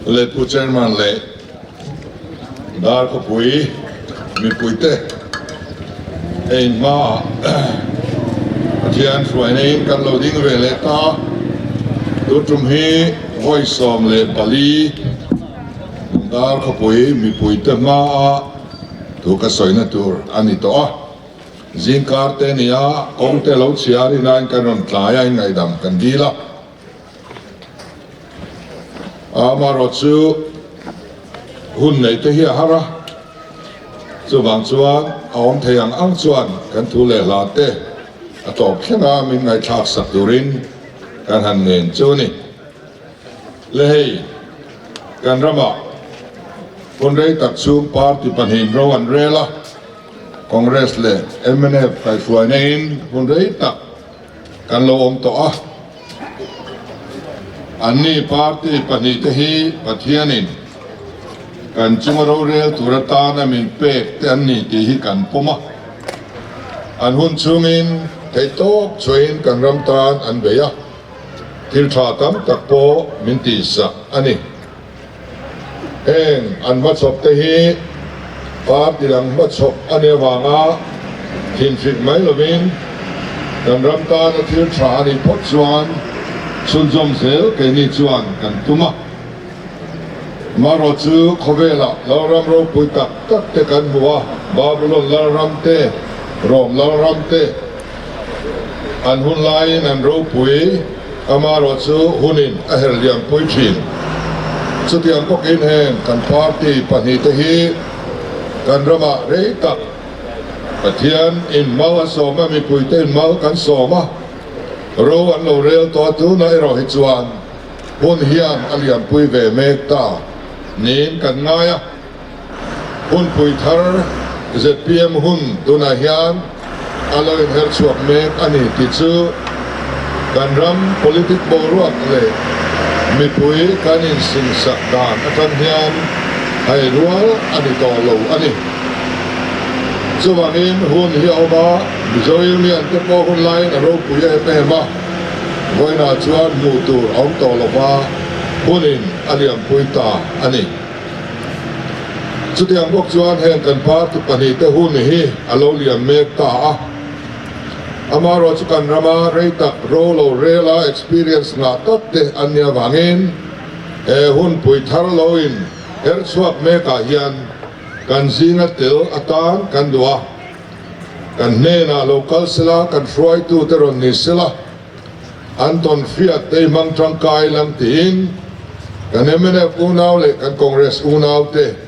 Letpu Chairman leh Darkhawpui mipuite hei hmaah Pathian hruaina in kan lo ding ve leh ta. Tun tum hi vawi 14 Darkhawpui mipuite hmaah thu ka sawina tur a ni tawh a. Zingkar te nia kawng te lo chhiar inain kan rawn tlai a, inngaihdam kan dil a. Amaherawh chu hun neih te hi a har a, chuvang chuan a awm thei ang ang chuan kan thu leh hla te a tawp thleng a min ngaihthlak sak turin kan han ngen chu a ni. Le hei, kan ramah hun rei tak chhung party pahnihin ro an rel a, Congress leh mnf kaihhruaina in hun rei tak kan lo awm tawh a, anni party pahnihte hi Pathianin kan chunga rorel tur atana min pek te an ni tih hi kan pawm a, an hun chhungin theihtawp chhuahin kan ram tan an bei a, thil tha tam tak pawh min tihsak a ni. Heng an hmachhawp te hi party dang hmachhawp a nih avanga thinhrik mai lovin kan ram tana thil tha a nih phawt chuan chhunzawm zel keini chuan kan tum a. Amaherawh chu khawvelah lalram ropui tak tak te kan hmu a, Babulon lalram te, Rom lalram te, An hun laiin an ropui, amaherawh chu hunin a her liampui thin. Chutiang bawkin heng kan party pahnihte hi kan ramah rei tak Pathian in mal a sawm a, mipuite in mal kan sawm a, ro an lo rel tawh a, tunah erawh hi chuan hun hian a liampui ve mek ta niin kan ngai a. Hunpui thar zpm hun tunah hian a lo inher chhuak mek a ni tih chu kan ram politic boruak leh mipui kan insingsak dan atang hian hai rual a ni tawh lo a ni. Chuvangin hun hi a awm a, Mizo Union te pawh hun laiin a ropui em em a, vawiinah chuan hmuh tur a awm tawh lova hunin a liampui ta a ni. Chutiang bawk chuan heng kan party pahnihte hun hi a lo liam mek ta a. Amaherawh chu kan rama rei tak ro lo rela experience ngah tak te an nih avangin he hunpui thar lo in her chhuak mekah hian kan zinga tel atan kan duh a. Kan hnenah lo kal sela, kan hruaitute rawn ni sela, An tawn hriat te hmang tangkai lang tiin kan mnf unau leh kan Congress unau te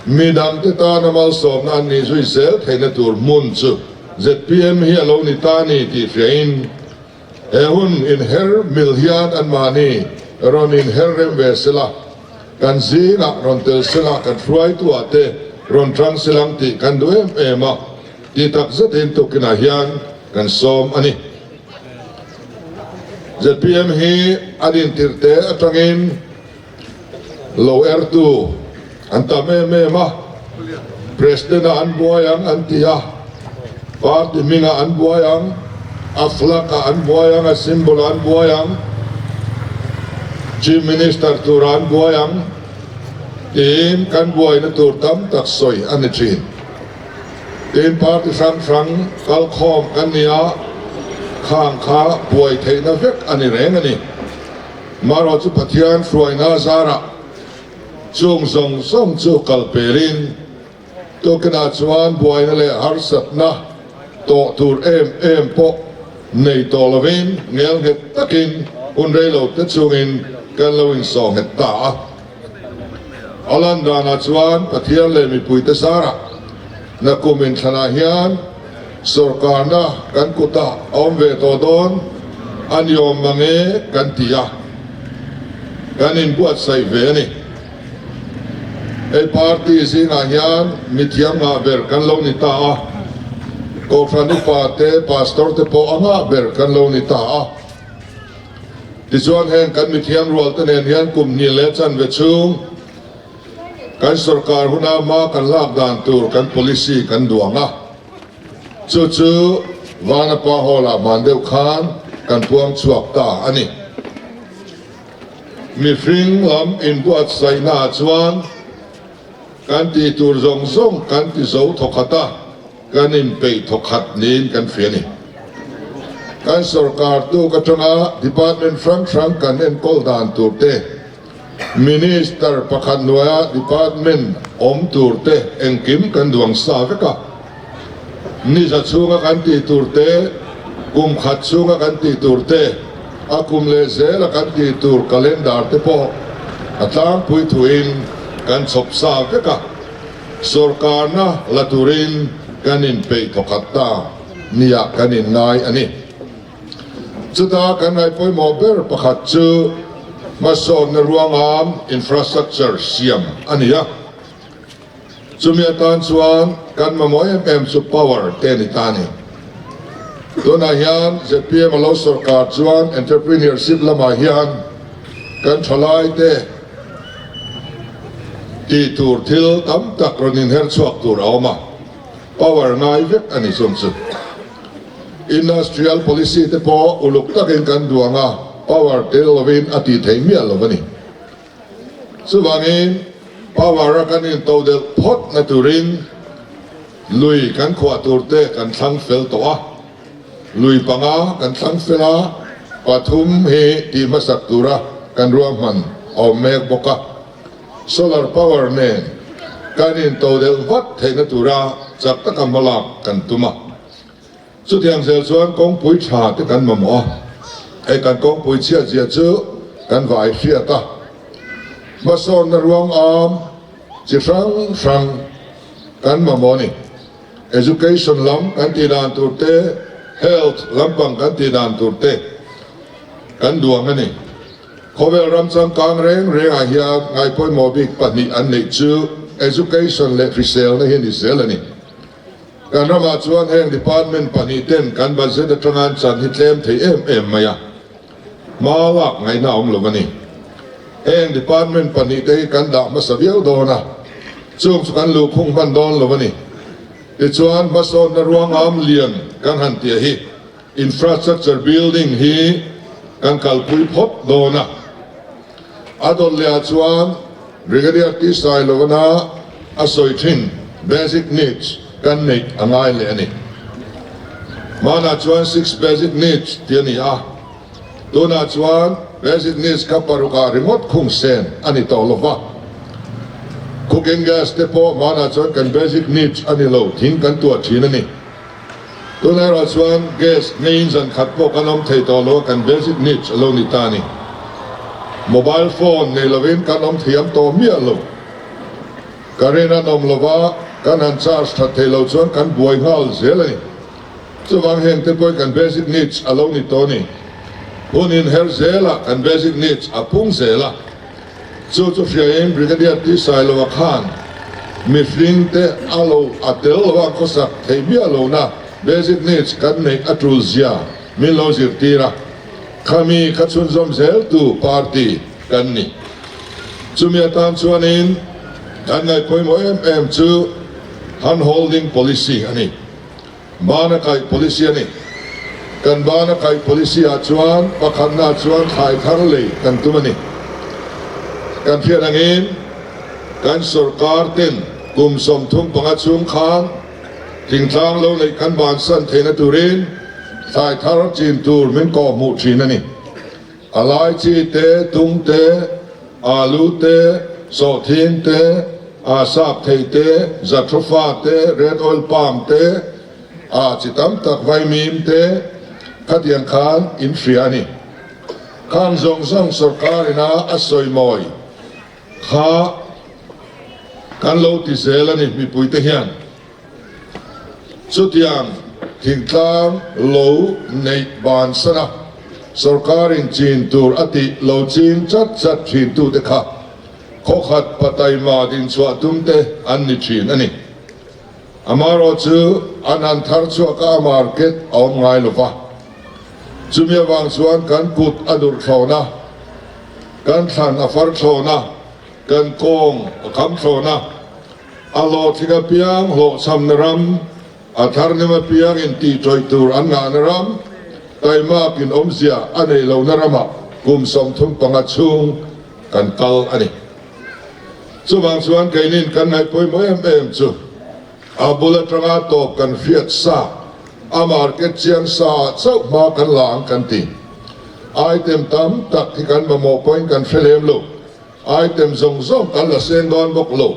midang te tana malsawmna an nih zui zel theihna tur hmun chu zpm hi a lo ni ta ni tih hriain he hun inher mil hian anmahni rawn inher rem ve sela, kan zingah rawn tel sela, kan hruaituah te rawn tang selang tih kan duh em em a tih tak zetin tukinah hian kan sawm a ni. Zpm hi an intirh te atangin lo ertu an tam em em a, President ah an buai ang an ti a, party hmingah an buai ang, a flag ah an buai ang, a symbol ah an buai ang, Chief Minister turah an buai ang tiin kan buaina tur tam tak sawi a ni thin. Tin, party hrang hrang kalkhawm kan ni a, khang kha buai theihna vek a ni reng a ni. Marawh chu Pathian hruaina zarah chung zawng zawng chu kal pelin tukinah chuan buaina leh harsatna tawh tur em em pawh nei tawh lovin ngel nghet takin hun reilo te chungin kan lo insawh nghet ta a. A lan danah chuan Pathian leh mipuite zarah nakum inthlanah hian sawrkarna kan kutah a awm ve tawh dawn a ni awm mang e kan ti a, kan inbuatsaih ve a ni. Hei party zingah hian mithiam ngah ber kan lo ni ta a, Kohhran upa te, Pastor te pawh a ngah ber kan lo ni ta a. Tichuan heng kan mithiam rualte nen hian kum hnih leh chanve chhung kan sorkar huna hma kan lak dan tur kan policy kan duang a, chu chu Vanapa Hall ah hman deuh khan kan puang chhuak ta a ni. Mihring lam inbuatsaihnaah chuan kan tih tur zawng zawng kan ti zo thawkhat a, kan inpeih thawkhat niin kan hria a ni. Kan sorkar tuk atanga department hrang hrang kan enkawl dan tur te, Minister pakhat hnuaia department awm tur te engkim kan duang sa vek a. Niza chhunga kan tih tur te, kum khat chhunga kan tih tur te, a kum leh zela kan tih tur calendar te pawh a tlangpui thuin kan chhawp sa vek a. Sorkarna la turin kan inpeih thawkhat ta nia kan inngai a ni. Chuta kan ngaih pawimawh ber pakhat chu hmasawnna ruangam, infrastructure, siam a ni a. Chumi atan chuan kan mamawh em em chu power te a ni ta a ni. Tunah hian zpm a lo sawrkar chuan entrepreneurship lamah hian kan thalaite tih tur thil tam tak rawn inher chhuak tur a awm a, power ngai vek a ni chung chu. Industrial policy te pawh uluk takin kan duang a, power tel lovin a tih theih miah lo a ni. Chuvangin power a kan into delh phawt na turin lui kan khuah tur te kan thlang fel tawh a, lui panga kan thlang fel a, pathum hi tih hmasak tura kan ruahman a awm mek bawk a. Solar power nen kan into delh vat theihna tura chak taka hmalak kan tum a. Chutiang zel chuan kawngpui tha te kan mamawh a, hei kan kawngpui chhiat zia chu kan vai hriat a. Hmasawnna ruang am chi hrang hrang kan mamawh a ni. Education lam kan tih dan tur te, health lampang kan tih dan tur te kan duang a ni. Khawvel ram changkang reng rengah hian ngaihpawimawh bik pahnih an neih chu education leh hriselna hi a ni zel a ni. Kan ramah chuan heng department pahnih ten kan budget atanga an chan hi tlem thei em em mai a, hma lak ngaihna a awm lo a ni. Heng department pahnih te hi kan dah hmasa viau dawn a, chung chu kan luhkhung hman dawn lo a ni. Tichuan hmasawnna ruangam lian kan han tih hi infrastructure building hi kan kalpui phawt dawn a. A dawt leh ah chuan Brigadier T Sailovana a sawi thin basic needs kan neih a ngai leh a ni. Hmanah chuan six basic needs tih a ni a, tunah chuan basic needs kha parukah ringawt khung sen a ni tawh lo va. Cooking gas te pawh hmanah chuan kan basic needs a ni lo, thing kan tuah thin a ni. Tunah erawh chuan gas ngeiin zan khat pawh kan awm thei tawh lo a, kan basic needs a lo ni ta a ni. Mobile phone nei lovin kan awm thiam tawh miah lo. Current an awm lova, kan han charge that thei lo chuan kan buai nghal zel a ni. Chuvang heng te pawhin kan basic needs a lo ni tawh a ni. Hun inher zelah kan basic needs a pung zel a. Chu chu hriain Brigadier T Sailoa khan mihring te a lo a tel lo a khawsak thei miah lohna basic needs kan neih a tul zia min lo zirtir a, khami kha chhunzawm zel tu party kan ni. Chumi atan chuanin kan ngaihpawimawh em em chu hand holding policy a ni. Bana kaih policy a ni. Kan bana kaih policy ah chuan pakhatna chuan thlai thar lei kan tum a ni. Kan hriat angin kan sorkar ten kum 35 chhung khan thingtlang lo neih kan bansan theihna turin thlai thar chin tur min kawhhmuh thin a ni. A lai chi te, tung te, alu te, sawhthing te, a sap thei te, zathufa te, red oil palm te, a chi tam tak vaimim te khatiang khan in hria a ni. Khang zawng zawng sorkar ina a sawimawi kha kan lo ti zel a ni mipuite hian. Chutiang thingtlang lo neih bansan a, sorkarin chin tur a tih lo ching chat chat thintute kha khawkhat pataima dinchhuah tumte an ni thin a ni. Amaherawh chu an han thar chhuak a, a market a awm ngai lo va. Chumi avang chuan kan kut a durh thlawn a, kan thlan a far thlawn a, kan kawng a kham thlawn a, A hlawhtling apiang hlawhchhamna ram, a tharnem apiang intihṭawih tur an ngahna ram, taimakin awmzia a neih lohna ramah kum 35 chhung kan kal a ni. Chuvang chuan keinin kan ngaih pawimawh em em chu a bul atanga tawp kan hriat sa, a market chiang sa ah chauh hma kan la ang kan ti. Item tam tak hi kan mamawh pawhin kan hre lem lo. Item zawng zawng kan la seng dawn bawk lo.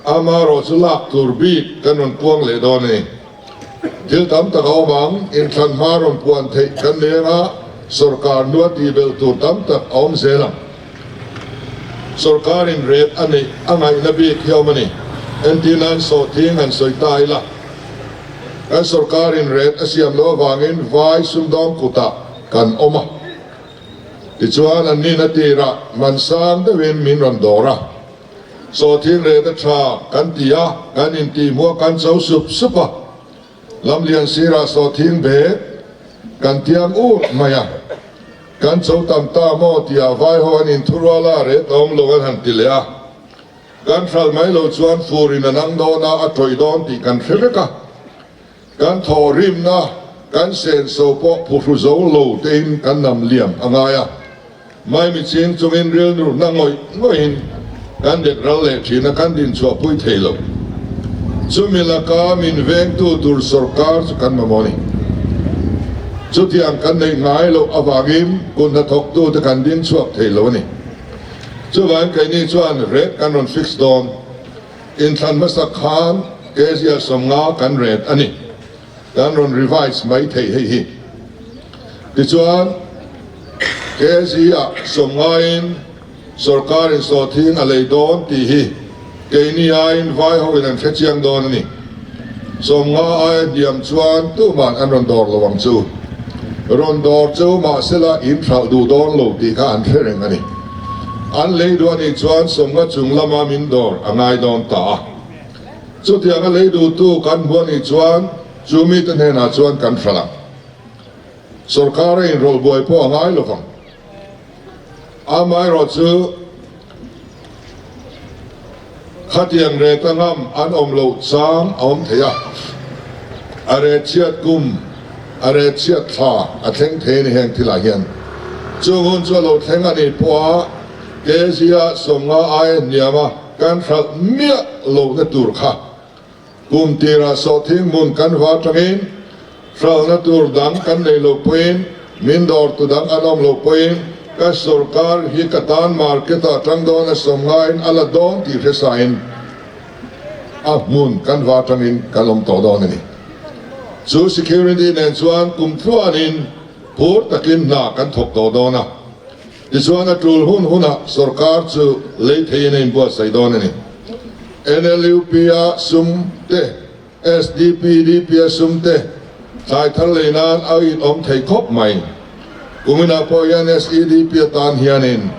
Amaherawh chu lak tur bik kan rawn puang leh dawn a ni. Thil tam tak a awm ang, inthlan hma rawn puan theih kan nei anga sorkar hnua tihbelh tur tam tak a awm zel ang. Sorkarin ret a neih a ngaihna bik hi a awm a ni. Entirnan sawhthing han sawi ta ila, kan sorkarin ret a siam loh avangin vai sumdawng kutah kan awm a. Tichuan an nihna tirah man sang deuhin min rawn dawr a. Sawhthing ret a tha kan ti a, kan intihhmuh a kan cho sup sup a. Lamlian sirah sawhthing bek kan tiang ur mai a. Kan cho tam ta maw tihah vai ho an inthurual a, ret awm lo an han ti leh a. Kan hral mai lo chuan furin a nang dawn a, a tawih dawn tih kan hre vek a. Kan thawhrimna, kan senso pawh phuhru zo lo tein kan nam liam a ngai a. Maimi ching chungin rilnurna ngawih ngawihin kan dek ral leh thin a, kan dinchhuahpui thei lo. Chumi laka min vengtu tur sorkar chu kan mamawh a ni. Chutiang kan neih ngai loh avangin kut hnathawktute kan dingchhuak thei lo a ni. Chuvangin keini chuan rate kan rawn fix dawn. Inthlan hmasa khan KZL 50 kan ret a ni. Kan rawn revise mai thei hei hi. Tichuan, KZ-ah 50 in sorkarin sawhthing a lei dawn tih hi keini aiin vai hoin an hre chiang dawn a ni. 50 aia hniam chuan tuman an rawn dawr lo ang chu. Rawn dawr chu mahsela in hralh duh dawn lo tih kha an hre reng a ni. An lei duh a nih chuan 50 chung lama min dawr a ngai dawn ta a. Chutianga lei duhtu kan hmu a nih chuan chu mite hnenah chuan kan hralh ang. Sorkar a inrawlh buai pawh a ngai lovang. Amaherawhchu, Khatiang reta ngam an awm loh chang a awm thei a, a ret chhiat kum, a ret chhiat thla a thleng thei a ni heng thilah hian. Chung hun chu a lo thleng a nih pawha kg-a 50 aia hniam a kan hralh miah lohna tur kha Kum tirah sawhthing hmun kan va atangin hralhna tur dang kan nei lo pawhin, min dawrtu dang an awm lo pawhin ka sorkar hi ka tan market ah tang dawn a sawm ngaiin a la dawn tih hre sain a hmun kan va atangin kan awm tawh dawn a ni. Chu security nen chuan kum tluanin phur takin hna kan thawk tawh dawn a. Tichuan a tul hun hunah sorkar chu lei theiin a inbuatsaih dawn a ni. NLUP-a sum te, SDPDP-a sum te thlai thar lei nan a inawm thei khawp mai. Kuminah pawh hian SEDP atan hianin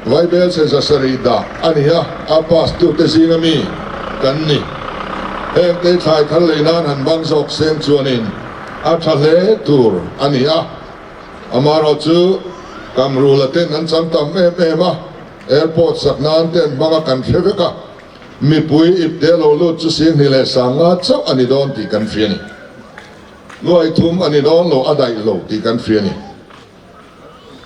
Vaibel chhe 700 dah a ni a, a pass tute zinga mi kan ni. Hengte thlai thar lei nan han bang zawk seng chuanin a tha hle tur a ni a. Amaherawhchu Kamrula ten an chang tam em em a. Airport sak nan te an hmang a kan hre vek a, mipui ipte lo lut chu 2500 chauh a ni dawn tih kan hria a ni. 3000 a ni dawn lo a daih lo tih kan hria a ni.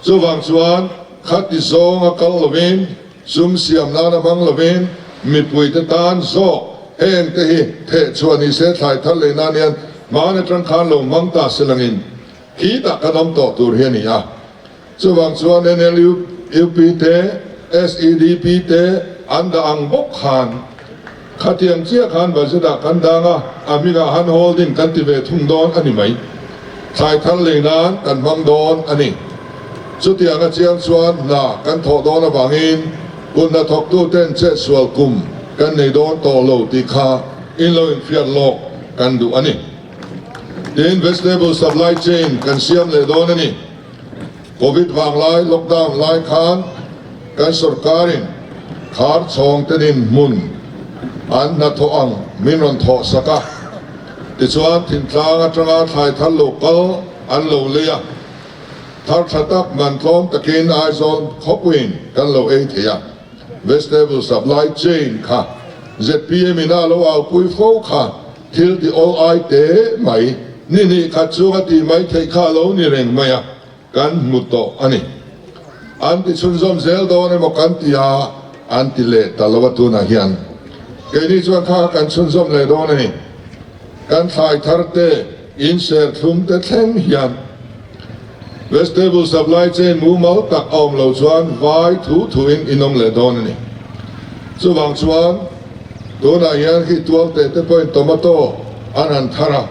Chuvang chuan khati zawng a kal lovin, sum siam nan a hmang lovin mipuite tan zawk heng te hi theh chhuah ni se thlai thar leh nan hian hman atang khan lo hmang ta se langin khitah kan awm tawh tur hi a ni a. Chuvang chuan NLUP te, SEDP te an dah ang bawk khan khatiang chiah khan budget ah kan dang a, a hmingah han holding kan ti ve thung dawn a ni mai. Thlai thar lei nan kan hmang dawn a ni. Chutiang a chiang chuan hna kan thawh dawn avangin kut hnathawktu ten chetsual kum kan nei dawn tawh lo tih kha in lo inhriat lawk kan duh a ni. Tin, vegetable supply chain kan siam leh dawn a ni. Covid vanglai lockdown lai khan kan sorkarin khar chhawng te nin hmun an hnathawh ang min rawn thawh sak a, tichuan thintlang atanga thlai thar lo kal an lo lei a, thar tha tak man tlawm takin Aizawl khawpuiin kan lo ei thei a, vegetable supply chain kha zpm in a lo aupui fo kha. Thil ti awl ai te mai, ni hnih khat chhunga tih mai theih kha a lo ni reng mai a, kan hmu tawh a ni. An ti chhunzawm zel dawn emaw kan ti a, an ti leh ta lo a tunah hian keini chuan kha kan chhunzawm leh dawn a ni. Kan thlai thar te, in serthlum te thleng hian vegetable supply chain mumal tak a awm lo chuan vai thu thu in in awm leh dawn a ni. Chuvang chuan tunah hian khi tualte te pawhin tomato an han thar a.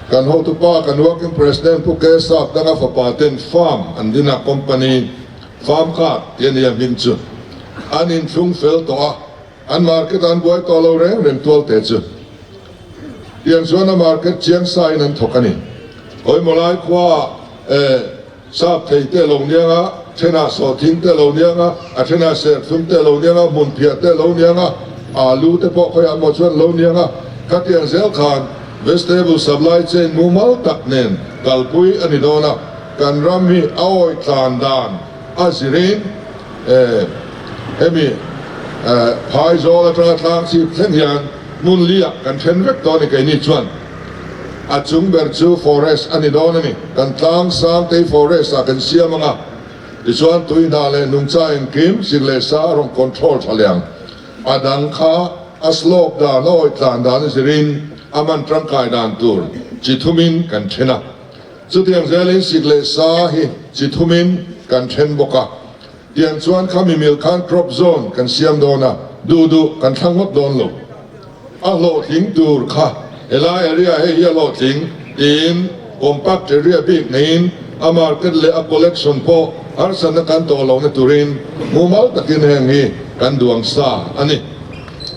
Kan hotupa, kan working president Pu K. Sap danga fapa ten farm an din a, company farm card tih a nia hming chu an inthlung fel tawh a, an market an buai tawh lo reng reng tual te chu. Tiang chuan a market chiang sa in an thawk a ni. Hawimawlai khua ah Sap thei te lo niang a, thenah sawhthing te lo niang a, a thenah serthlum te lo niang a, hmunphiah te lo niang a, alu te pawh khawiah maw chuan lo niang a. Khatiang zel khan vegetable supply chain mumal tak nen kalpui a ni dawn a, kan ram hi a awi tlan dan a zirin hemi phaizawl atanga tlang chhip thleng hian hmun liah kan then vek dawn a ni keini chuan. A chung ber chu forest a ni dawn a ni. Kan tlang sang tei forest ah kan siam ang a, tichuan tui hna leh nungcha engkim sik leh sa a rawn control tha leh ang. A dang kha a slope dan, a awih tlan dan a zirin a man tangkai dan tur chi thumin kan then a. Chutiang zelin sik leh sa hi chi thumin kan then bawk a. Tiang chuan khami mil khan crop zone kan siam dawn a, duh duh kan thlang ngawt dawn lo. A hlawhtling tur kha helai area hei hi a hlawhtling tiin compact area bik neiin a market leh a collection pawh harsatna kan tawh lohna turin mumal takin heng hi kan duang sa a ni.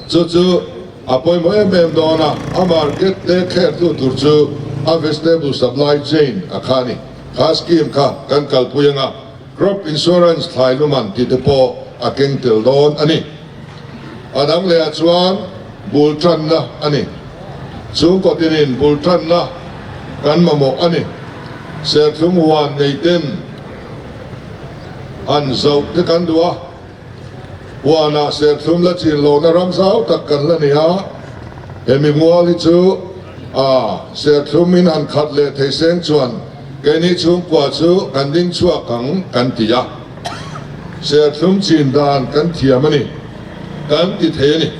Chu chu a pawimawh em em dawn a, a market te khertu tur chu a vegetable supply chain a kha a ni. Kha scheme kha kan kalpui anga. Crop Insurance thlai luman tih te pawh a keng tel dawn a ni. A dang leh ah chuan bul tanna a ni. Chhungkaw tinin bul tanna kan mamawh a ni. Serthlum huan nei ten han zoh te kan duh a. Huanah serthlum la chin lohna ram zau tak kan la ni a. Hemi mual hi chu a serthlum in han khat leh thei seng chuan keini chhungkua chu kan ding chhuak ang kan ti a. Serthlum chin dan kan thiam a ni, kan ti thei a ni.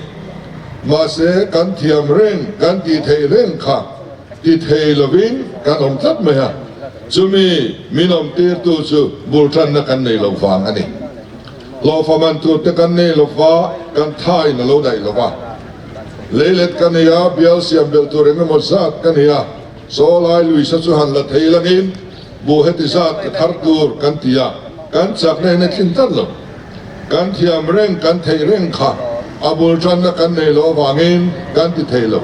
Mahse kan thiam reng, kan tih theih reng kha ti thei lovin kan awm tlat mai a. Chumi min awm tirtu chu bul tanna kan nei lo vang a ni. Hlawhfa man tur te kan nei lo va, kan thain a lo daih lo va. Leilet ka nei a, bial siam belh tur eng emaw zat ka nei a, saw lai luisa chu han la thei langin buh heti zat ka thar tur kan ti a, kan chakna in a tlin tlat lo. Kan thiam reng, kan theih reng kha a bul tanna kan nei lo avangin kan ti thei lo.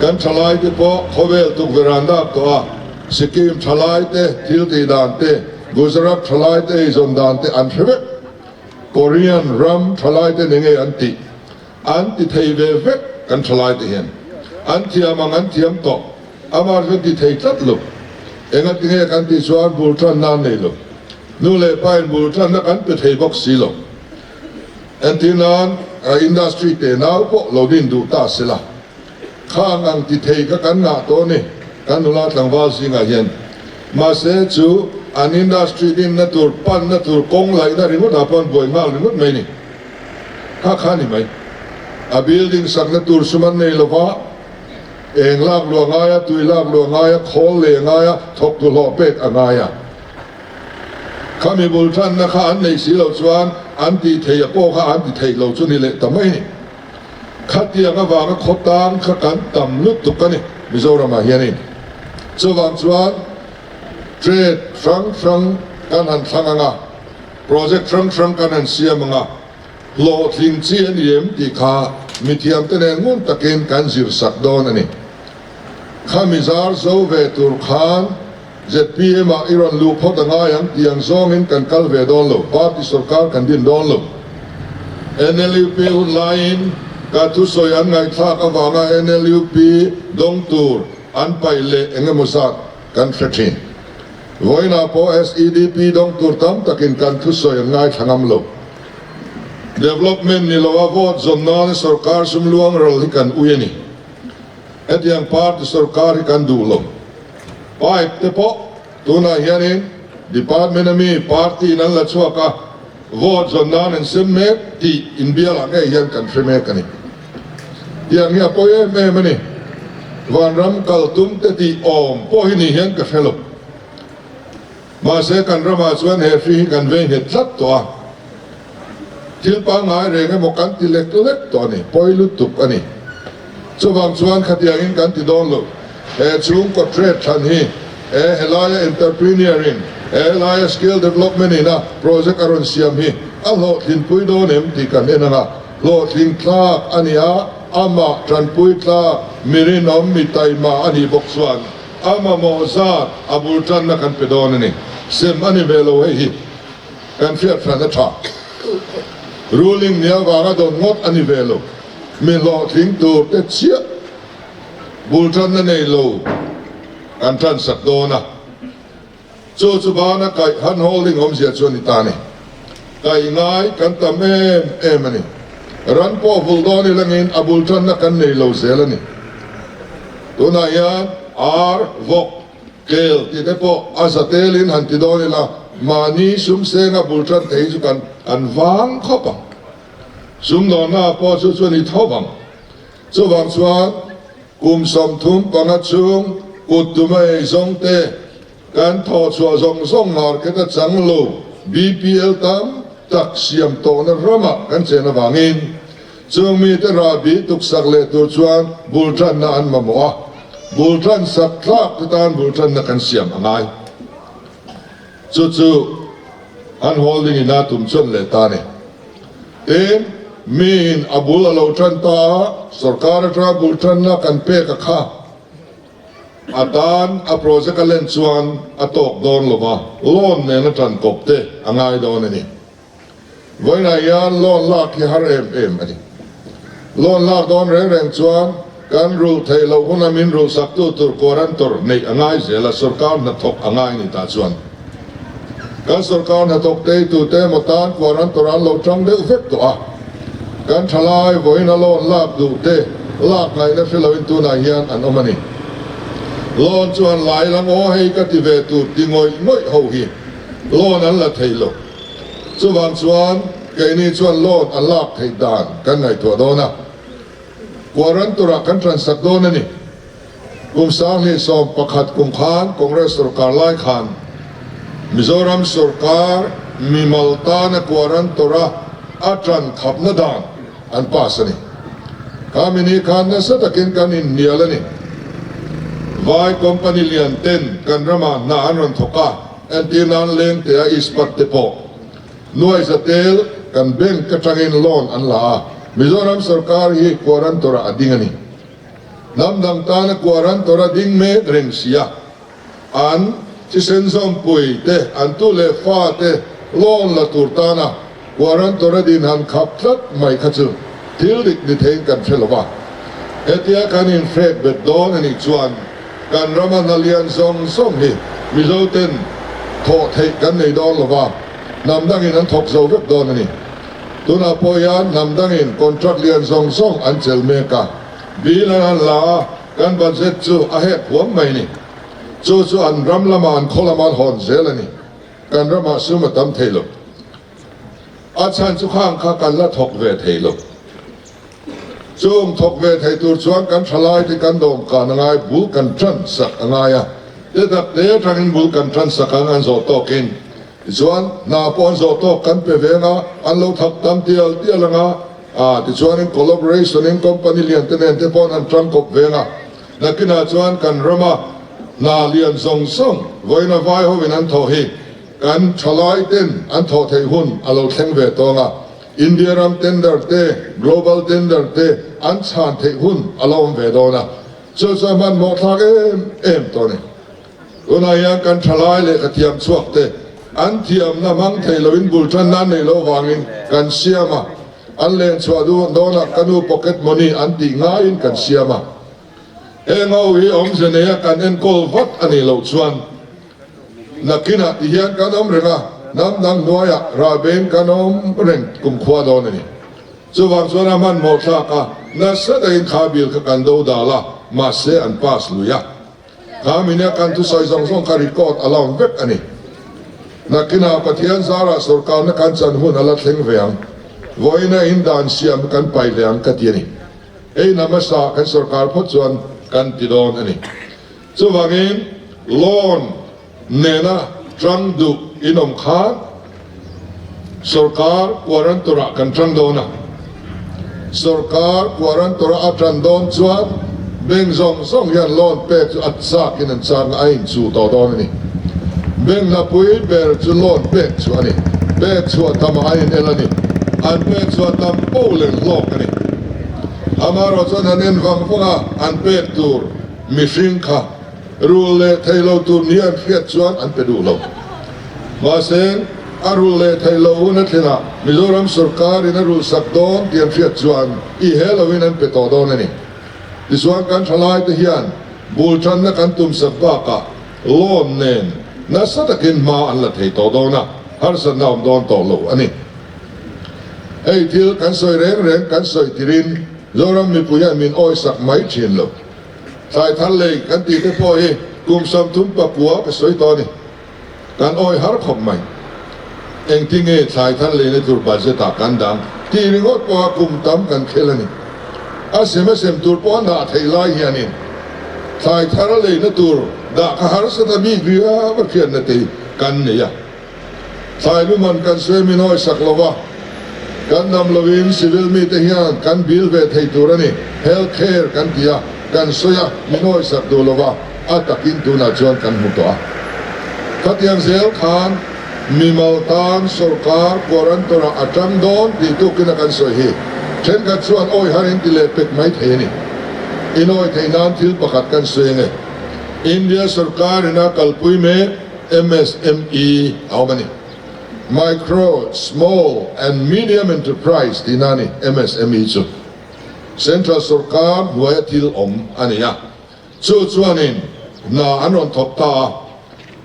Kan thalai te pawh khawvel tukverh an dak tawh a, Sikkim thalai te thil tih dan te, Gujarat thalai te eizawn dan te an hre vek. Korean ram thalai te ni ngei an tih an ti thei ve vek kan thalai te hian. An thiam ang an thiam tawh. Amah chu ti thei tlat lo. Engati nge kan tih chuan bul tanna an nei lo. Nu leh pa in bul tanna kan pe thei bawk si lo. Entir nan industry te nau pawh lo din duh ta sela. Khang ang ti thei kha kan ngah tawh a ni, kan nula tlangval zingah hian. Mahse, chu an industry dinna tur, panna tur, kawng laihna ringawtah pawh an buai nghal ringawt mai a ni. Kha kha a ni mai. A building sakna tur sum an nei lova, eng lak luah ngai a, tui lak luah ngai a, khawl leh ngai a, thawktu hlawh pek a ngai a. Khami bul tanna kha an neih si loh chuan an tih theih a pawh kha an ti theih lo chu ni leh ta mai a ni. Khatiang avanga khawtang kha kan tam lutuk a ni Mizoramah hianin. Chuvang chuan trade hrang hrang kan han thlang ang a, project hrang hrang kan han siam ang a, hlawhtling chi a ni em tih kha mithiamte nen ngun takin kan zir sak dawn a ni. Khami zar zo ve tur khan zpm ah i rawn luh phawt a ngai ang tih ang zawngin kan kal ve dawn lo, party sorkar kan din dawn lo. NLUP hun laiin ka thusawi an ngaihthlak avanga NLUP dawng tur an paih leh eng emaw zat kan hre thin. Vawiinah pawh SEDP dawng tur tam takin kan thusawi an ngaithla ngam lo. Development ni loa vote zawn nana sorkar sum luang ral hi kan ui a ni. Hetiang party sorkar hi kan duh lo. Pipe te pawh tunah hianin. Department a mi party in an la chhuak a, vote zawn nan an sem mek tih inbialah ngei hian kan hre mek a ni. Tiang hi a pawi em em a ni. Vanram kal tum te tih awm pawh hi ni hian ka hre lo. Mahse kan ramah chuan he hri hi kan vei nghet tlat tawh a, thil pangngai reng emaw kan ti lek lek tawh a ni, pawi lutuk a ni. Chuvang chuan khatiangin kan ti dawn lo, he chhungkaw trade thlan hi he helaia entrepreneur in he helaia skill development ina project a rawn siam hi a hlawhtlinpui dawn em tih kan en ang a, hlawhtling tlak a ni a, amah tanpui tlak mi rinawm mi taima a nih bawk chuan A mamawh zat a bul tanna kan pe dawn a ni. Sem a ni ve lo hei hi kan hriat hran a tha. Ruling ni avanga dawn ngawt a ni ve lo. Mi hlawhtling tur te chiah bul tanna nei lo kan tan sak dawn a. Chu chu bana kaih han holding awmzia chu a ni ta a ni. Kaih ngai kan tam em em a ni. Ran pawh vul dawn i langin a bul tanna kan nei lo zel a ni. Tunah hian ar, vawk, kel tih te pawh a za telin han ti dawn ila mahni sum senga bul tan thei chu kan an vang khawp ang. Sumdawnna pawh chu chu a ni tho vang. Chuvang chuan kum 35 chhung kut tuma ei zawng te kan thawh chhuah zawng zawng market a chang lo BPL tam tak siam tawhna ramah kan chen avangin chung mite rahbi tuksak leh tur chuan bul tanna an mamawh a, bul tan sak thlak te tan bul tanna kan siam a ngai. Chu chu an holding in a tum chuan leh ta a ni. Tin, miin a bul a lo tan ta a, sorkar atanga bul tanna kan pek a kha a tan a project a len chuan a tawk dawn lo va, loan nena tan kawp te a ngai dawn a ni. Vawiinah hian loan lak hi har em em a ni. Loan lak dawn reng reng chuan kan rulh theih loh huna min rulh saktu tur guarantor neih a ngai zel a, sorkar hnathawk a ngai ni tah chuan. Kan sorkar hnathawk teitute emaw tan guarantor an lo tang deuh vek tawh a. Kan thalai vawiina loan lak duh te lak ngaihna hre loin tunah hian an awm a ni. Loan chuan lai lang aw hei ka ti ve tur ti ngawih ngawih ho hi loan an la thei lo. Chuvang chuan keini chuan loan an lak theih dan kan ngaihtuah dawn a, guarantor-ah kan transak dawn a ni. Kum 2011 kum khan Congress sorkar lai khan Mizoram sorkar mimal tana guarantor-a a tan khapna dan an pass a ni. Kha mini khan nasa takin kan inhnial a ni. Vai company lian ten kan ramah hna an rawn thawk a, entir nan Lengtea Ispat te pawh nuaisa tel kan bank atangin loan an la a, Mizoram sorkar hi guarantor-ah a ding a ni. Hnam dang tana guarantor a ding mek reng sia, an thisen zawmpui te, an tu leh fa te loan la tur tana guarantor a din han khap tlat mai kha chu thil dik ni theiin kan hre lo va. Hetia kan inhrek bet dawn a nih chuan kan rama hna lian zawng zawng hi Mizo ten thawh theih kan nei dawn lo va, hnam dangin an thawk zo vek dawn a ni. Tunah pawh hian hnam dangin contract lian zawng zawng an chelh mek a, bill an han la a, kan budget chu a hek huam mai ni. Chu chu an ram lamah an khaw lamah an hawn zel a ni. Kan ramah sum a tam thei lo. A chhan chu khang kha kan la thawk ve thei lo. Chung thawk ve thei tur chuan kan thalai te kan dawm kan a ngai, bul kan tan sak a ngai a, te tak te atangin bul kan tan sak ang an zawh tawkin. Tichuan, hna pawh an zawh tawk kan pe ve anga, an lo thak tam tial tial anga, ah, tichuanin collaboration in company lian te nen te pawh an han tangkawp ve anga, nakinah chuan kan rama hna lian zawng zawng vawiina vai hovin an thawh hi kan thalai ten an thawh theih hun a lo thleng ve tawng a, India ram tender te, global tender te an chhan theih hun a lo awm ve dawn a, chu chu a hmanhmawh thlak em em tawh a ni. Tunah hian kan thalai leh ka thiam chhuak te an thiamna hmang thei loin bul tanna an neih loh vangin kan siam a, an len chhuah duh dawnah ka nu pocket money an tih ngaiin kan siam a. Heng ho hi awmze neia kan enkawl vat a nih loh chuan nakinah ti hian kan awm reng a, hnam dang hnuaiah ralbeng kan awm reng kumkhua dawn a ni. Chuvang chuan a hmanhmawh thlak a, nasa takin kha bill kha kan do dal a, mahse an pass lui a. Kha minia kan thusawi zawng zawng kha record a la awm vek a ni. Nakinah Pathian zarah sorkarna kan chan hun a la thleng ve ang. Vawiina in dan siam kan pai leh ang ka ti a ni. Hei hna hmasa kan sorkar phawt chuan kan ti dawn a ni. Chuvangin loan nena tang duh in awm khan sorkar guarantor-ah kan tang dawn a. Sorkar guarantor-a a tan dawn chuan bank zawng zawng hian loan pek chu a chakin an chak a, a inchuh tawh dawn a ni. Bank hlapui ber chu loan pek chu a ni. Pek chhuah tamah a inel a ni. An pek chhuah tam poh leng hlawk a ni. Amaherawh chuan han en vang vang a, an pek tur mihring kha Rul leh thei lo tur ni an hriat chuan an pe duh lo. Mahse, a rul leh thei lo hun a thlenah Mizoram sorkarin a rul sak dawn tih an hriat chuan i he loin an pe tawh dawn a ni. Tichuan kan thalaite hian bul tanna kan tum sak bakah loan nen nasa takin hma an la thei tawh dawn a, harsatna awm dawn tawh lo a ni. Hei thil kan sawi reng reng kan sawi tirin Zoram mipui hian min awisak mai thin lo. Thlai thar lei kan tih te pawh hi kum 34 ka sawi tawh a ni. Kan awi har khawp mai. Engtinge thlai thar leina tur budget ah kan dang tih ringawt pawha kum tam kan khel a ni. A sem a sem tur pawh a dah theih lai hianin thlai thar leina tur dah kha harsa ta bik riau a hriatna te hi kan nei a. Thlai luman kan sawi min awi sak lo va, kan dam lovin civil mite hian kan bill ve thei tur a ni, health care kan ti a, kan sawi a, min awi sak duh lo va, a takin tunah chuan kan hmu tawh a. Khatiang zel khan mimal tan sorkar guarantor ah a tang dawn tih tukin a kan sawi hi thenkhat chuan awi har in ti leh pek mai thei a ni. In awi theih nan thil pakhat kan sawi ange. India sorkar in a kalpui mek. MSME a awm a ni. Micro, Small and Medium Enterprise tihna a ni MSME chu. Central sorkar hnuaia thil awm a ni a. Chu chuanin hna an rawn thawk ta a.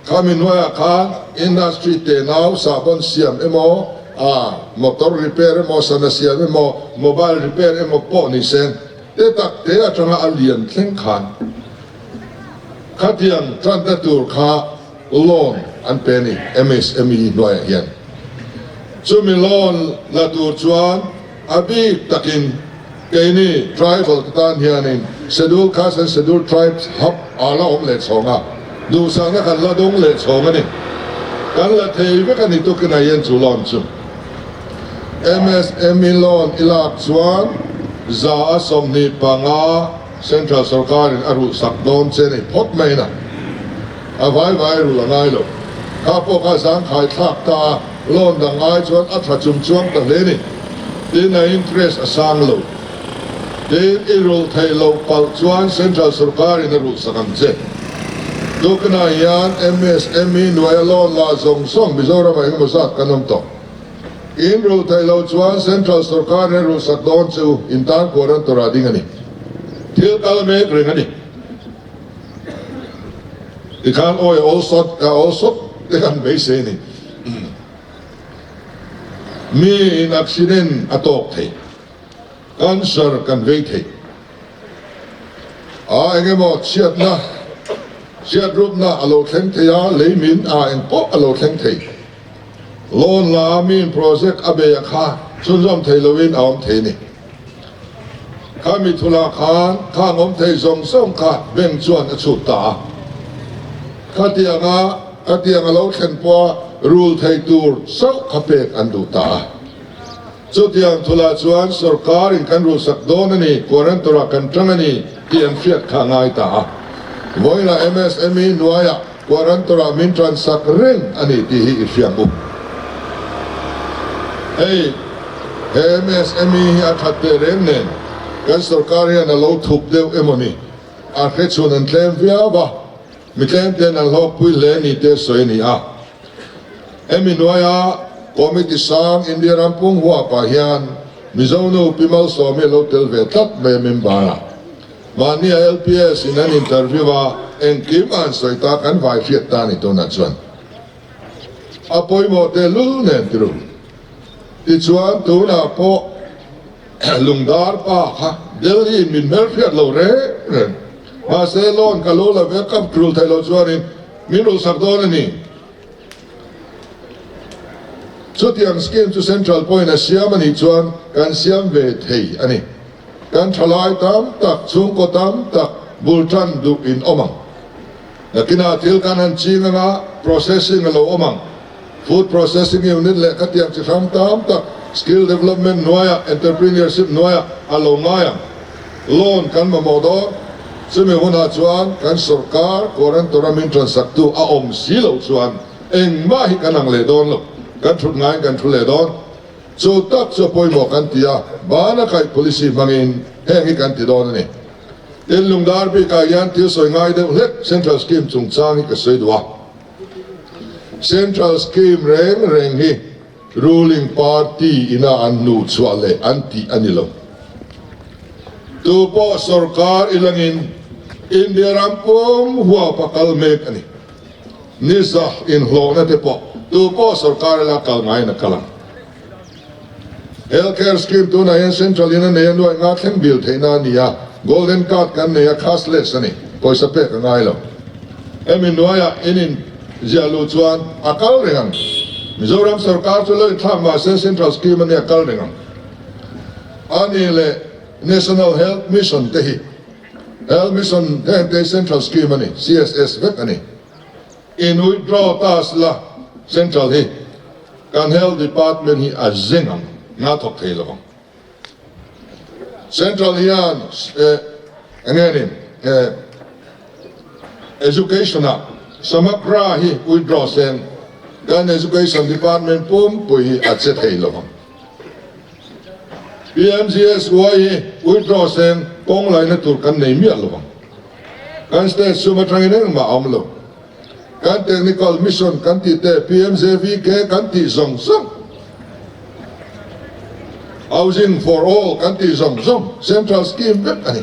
Khami hnuaiah khan industry tenau sahbawn siam emaw, a motor repair emaw, sana siam emaw, mobile repair emaw pawh ni se, te tak te atanga a lian thleng khan Khatiang tanna tur kha loan an pe a ni MSME hnuaiah hian. Chumi loan la tur chuan a bik takin keini tribal te tan hianin Scheduled Caste and Scheduled Tribes hub a la awm leh chhawng a, duhsakna kan la dawng leh chhawng a ni. Kan la thei vek a ni tukinah hian chu loan chu. MSME loan i lak chuan 25% Central sorkarin a rulh sak dawn che ni phawt mai na. A vai vai rulh a ngai lo. Kha pawh kha zangkhai thlak ta a, loan dang ai chuan a tha chung chuang ta hle ni. Tin a interest a sang lo. Tin i rulh theih loh palh chuan Central sorkarin a rulh sak ang che. Tukinah hian MSME hnuaia loan la zawng zawng Mizoramah engemaw zat kan awm tawh. In rulh theih loh chuan Central sorkar hian rulh sak dawn che u, in tan guarantor ah ding a ni. Thil kal mek reng a ni. Tikhan awi a awl sawt a awl sawt te kan beisei a ni. Mi in accident a tawk thei, cancer kan vei thei. A engemaw chhiatna, chhiatrupna a lo thleng thei a, lei min a engpawh a lo thleng thei. Loan la min project a bei a kha chhunzawm thei loin a awm thei a ni. Khami thulah khan khang awm thei zawng zawng kha bank chuan a chhut ta a. Khatianga khatiang a lo thlen pawha rul thei tur chauh kha pek an duh ta a. Chutiang thulah chuan sorkarin kan rulsak dawn a ni, guarantor-ah kan tang a ni tih an hriat kha a ngai ta a. Vawiinah MSME hnuaiah guarantor-ah min tansak reng a ni tih hi i hria bawk. Hei, he MSME hi a that teh reng nen kan sorkar hian a lo thup deuh emaw ni? A hrechhun an tlem viau a, mi tlem ten an hlawkpui hle ni te sawi a ni a. Hemi hnuaia Committee sang India ram pung huapah hian Mizo nu Pi Malsawmi a lo tel ve tlat mai a member a. Mahnia LPS in an interview a, engkim a han sawi ta kan vai hriat ta a ni tunah chuan. A pawimawh tehlul nen ti ru. Tichuan tunah pawh Lungdar pa kha Delhi in min hmelhriat lo reng reng. Mahse loan ka lo la ve ka tul theih loh chuanin min rulhsak dawn a ni. Chutiang scheme chu Central pawhin a siam a nih chuan kan siam ve thei a ni. Kan thalai tam tak, chhungkaw tam tak bul tan duh in awm ang. Nakinah thil kan han ching anga processing a lo awm ang. Food processing unit leh khatiang chi hrang tam tak skill development hnuaiah, entrepreneurship hnuaiah a lo ngai ang. Loan kan mamawh dawn. Chumi hunah chuan kan sorkar guarantor a min tansaktu a awm si loh chuan engmah hi kan ang leh dawn lo. Kan thut ngaiin kan thu leh dawn. Chu tak chu a pawimawh kan ti a, bana kaih policy hmangin heng hi kan ti dawn a ni. Tin, Lungdar bikah hian thil sawi ngai deuh hlek Central Scheme chungchang hi ka sawi duh a. Central Scheme reng reng hi ruling party ina an hnuh chhuah leh an tih a ni lo. Tu pawh sorkar ilangin India ram pum huap a kal mek a ni. Ni zah inhlawhna te pawh tu pawh sorkar ila kal ngaiin a kal ang. Health care scheme tunah hian central in a nei a nuaih nga thleng bil theihna a ni a, golden card kan nei a cashless a ni, pawisa pek a ngai lo. Hemi hnuaiah in in ziah luh chuan a kal reng ang. Mizoram sorkar chu lo inthlak mahse central scheme a nia kal reng ang. A ni leh National Health Mission te hi Health Mission heng te hi central scheme a ni, CSS vek a ni. In withdraw ta sela Central hi kan Health Department hi a zeng ang, hna thawk thei lo ang. Central hian eng nge ni Education ah Samagra hi withdraw seng kan Education Department pumpui hi a che thei lo ang. PMGSY hi withdraw seng kawng laina tur kan nei miah lo ang. Kan state sum atangin engmah a awm lo. Kan technical mission kan tih te, PMJVK kan tih zawng zawng, Housing for all kan tih zawng zawng central scheme vek a ni.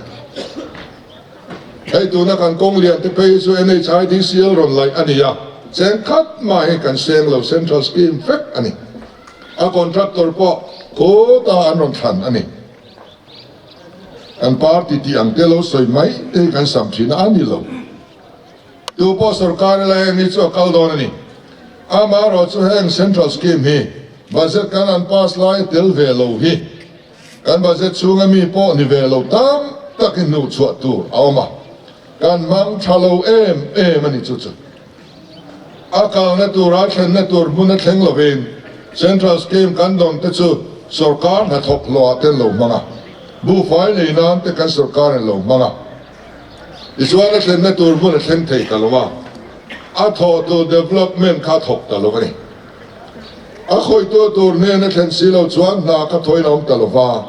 Hei tuna kan kawng lian te phei hi chu NHIDCL rawn laih a ni a, cheng khat mah hi kan seng lo, central scheme vek a ni. A contractor pawh khawtah an rawn thlan a ni. Kan party tih ang te lo sawi mai te hi kan sam thin a, a ni lo. Tu pawh sorkar ila heng hi chu a kal dawn a ni. Amaherawh chu heng central scheme hi budget kan an pass lai tel ve lo hi kan budget chhunga mi pawh ni ve lo tam tak hi hnuh chhuah tur a awm a, kan hmang tha lo em em a ni chu chu. A kalna tura thlenna tur hmun a thleng lovin Central Scheme kan dawn te chu sorkar hnathawk hlawhah te an lo hmang a, buhfai lei nan te kan sorkar in lo hmang a. Tichuan a thlenna tur hmun a thleng thei ta lo a, a thawh tur development kha a thawk ta lo a ni. A khawihtu tur hnen a thlen si lo chuan hna kha thawhin a awm ta lo va,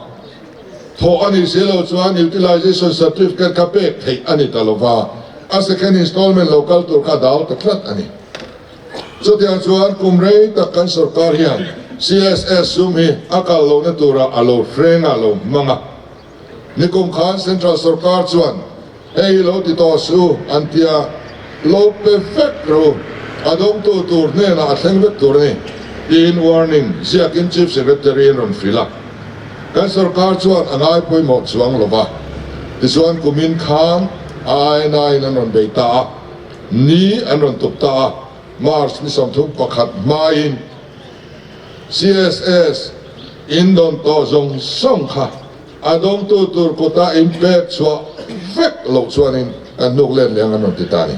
thawh a nih si lo chuan utilization certificate kha pek theih a ni ta lo va, a second installment lo kal tur kha a dal ta tlat a ni. Chutiang chuan kum rei tak kan sorkar hian CSS sum hi a kal lohna turah a lo hreng a, a lo hmang a. Nikum khan Central sorkar chuan hei hi lo ti tawh suh an ti a, lo pe vek rawh u, a dawngtu tur hnenah a thleng vek tur a ni, tiin warning ziakin Chief Secretary in rawn hrilh a. Kan sorkar chuan a ngai pawimawh chuang lo va, tichuan kumin khan a INI in an rawn bei ta a, ni an rawn tup ta a, March ni 31 hmain CSS in dawn tawh zawng zawng kha a dawngtu tur kuta in pek chhuah vek loh chuanin kan hnuk let leh ang an rawn ti ta a ni.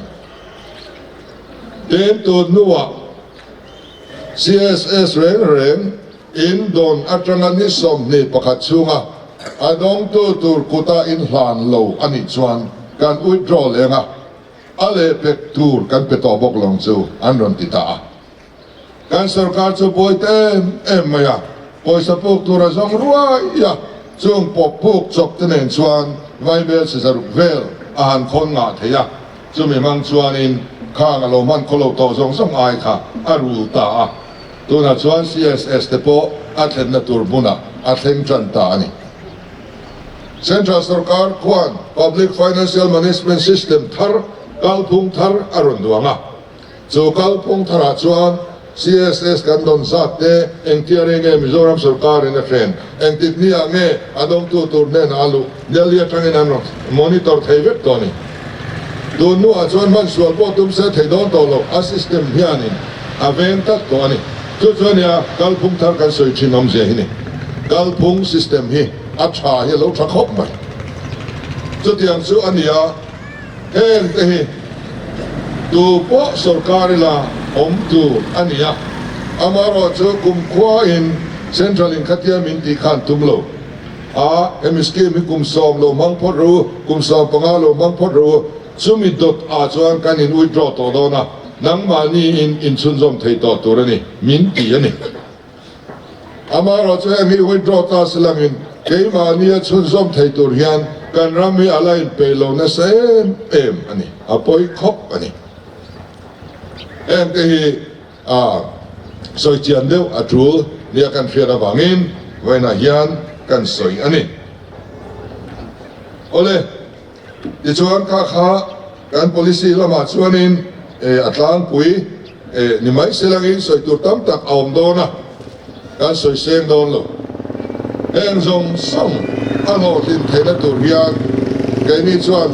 Tin, tun hnuah CSS reng reng in dawn atanga ni 21 chhunga a dawngtu tur kuta in hlan lo a nih chuan kan withdraw leng a, a lehpek tur kan pe tawh bawk lo ang chu an rawn ti ta a. Kan sorkar chu buai ta em em mai a, pawisa puk tur a zawng ruai a, chung pawp puk chawp te nen chuan vaibel si zaruk vel a han khawn ngah thei a, chumi hmang chuanin khang a lo hman khaw lo tawh zawng zawng ai kha a rul ta a, tunah chuan CSS te pawh a thlenna tur hmunah a thleng tan ta a ni. Central sorkar khuan Public Financial Management System thar kalphung thar a rawn duang a. Chu kalphung tharah chuan CSS kan dawn zat te engtia rei nge Mizoram sorkarin a hren, engtik niah nge a dawngtu tur hnenah a luh, Delhi atangin an rawn monitor thei vek tawh a ni. Tun hnuah chuan hman sual pawh tum se thei dawn tawh lo, a system hianin a veng tlat tawh a ni. Chu chu ania kalphung thar kan sawi thin awmzia hi ni. Kalphung system hi a tha hi a lo tha khawp mai. Chutiang chu a ni a, heng te hi tu pawh sorkar ila awm tur a ni a, amaherawhchu kumkhua in Central in khatia min tih khan tum lo a, hemi scheme hi kum sawm lo hmang phawt rawh u, kum 15 lo hmang phawt rawh u, chumi dawt ah chuan kan in withdraw tawh dawn a, nangmahni in inchhunzawm thei tawh tur a ni, min ti a ni. Amaherawhchu heng hi withdraw ta se langin keimahni a chhunzawm thei tur hian kan ram hi a la inpeih lo nasa em em a ni, a pawi khawp a ni. Heng te hi a sawi chian deuh a tul nia kan hriat avangin vawiinah hian kan sawi a ni. Awle. Tichuan kha kha kan policy lamah chuanin a tlangpui ni mai se langin sawi tur tam tak a awm dawn a, kan sawi seng dawn lo. Heng zawng zawng a hlawhtlin theihna tur hian keini chuan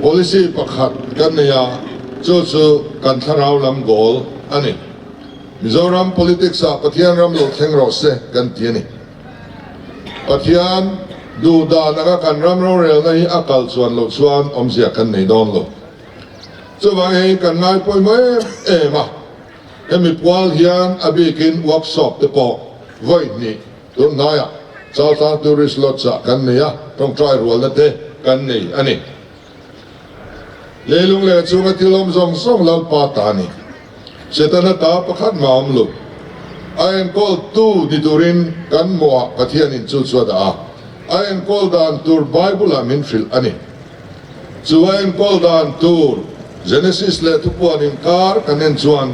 policy pakhat kan nei a, chu chu kan thlarau lam goal a ni. Mizoram politics ah Pathian ram lo thleng rawh se kan ti a ni. Pathian duh dan anga kan ram rorelna hi a kal chuan loh chuan awmzia kan nei dawn lo. Chuvang hei kan ngai pawimawh em em a, hemi pual hian a bikin workshop te pawh vawi hnih tun hnaiah Chaltlang Tourist Lodge ah kan nei a, tawngtai rualna te kan nei a ni. Leilung leh chunga thil awm zawng zawng Lalpa ta a ni. Setana ta pakhat mah awm lo. A enkawl tu ni turin kan mawhah Pathianin chu chu a dah a. A enkawl dan tur Bible-ah min hrilh a ni. Chu a enkawl dan tur Genesis leh Thupuan inkar kan en chuan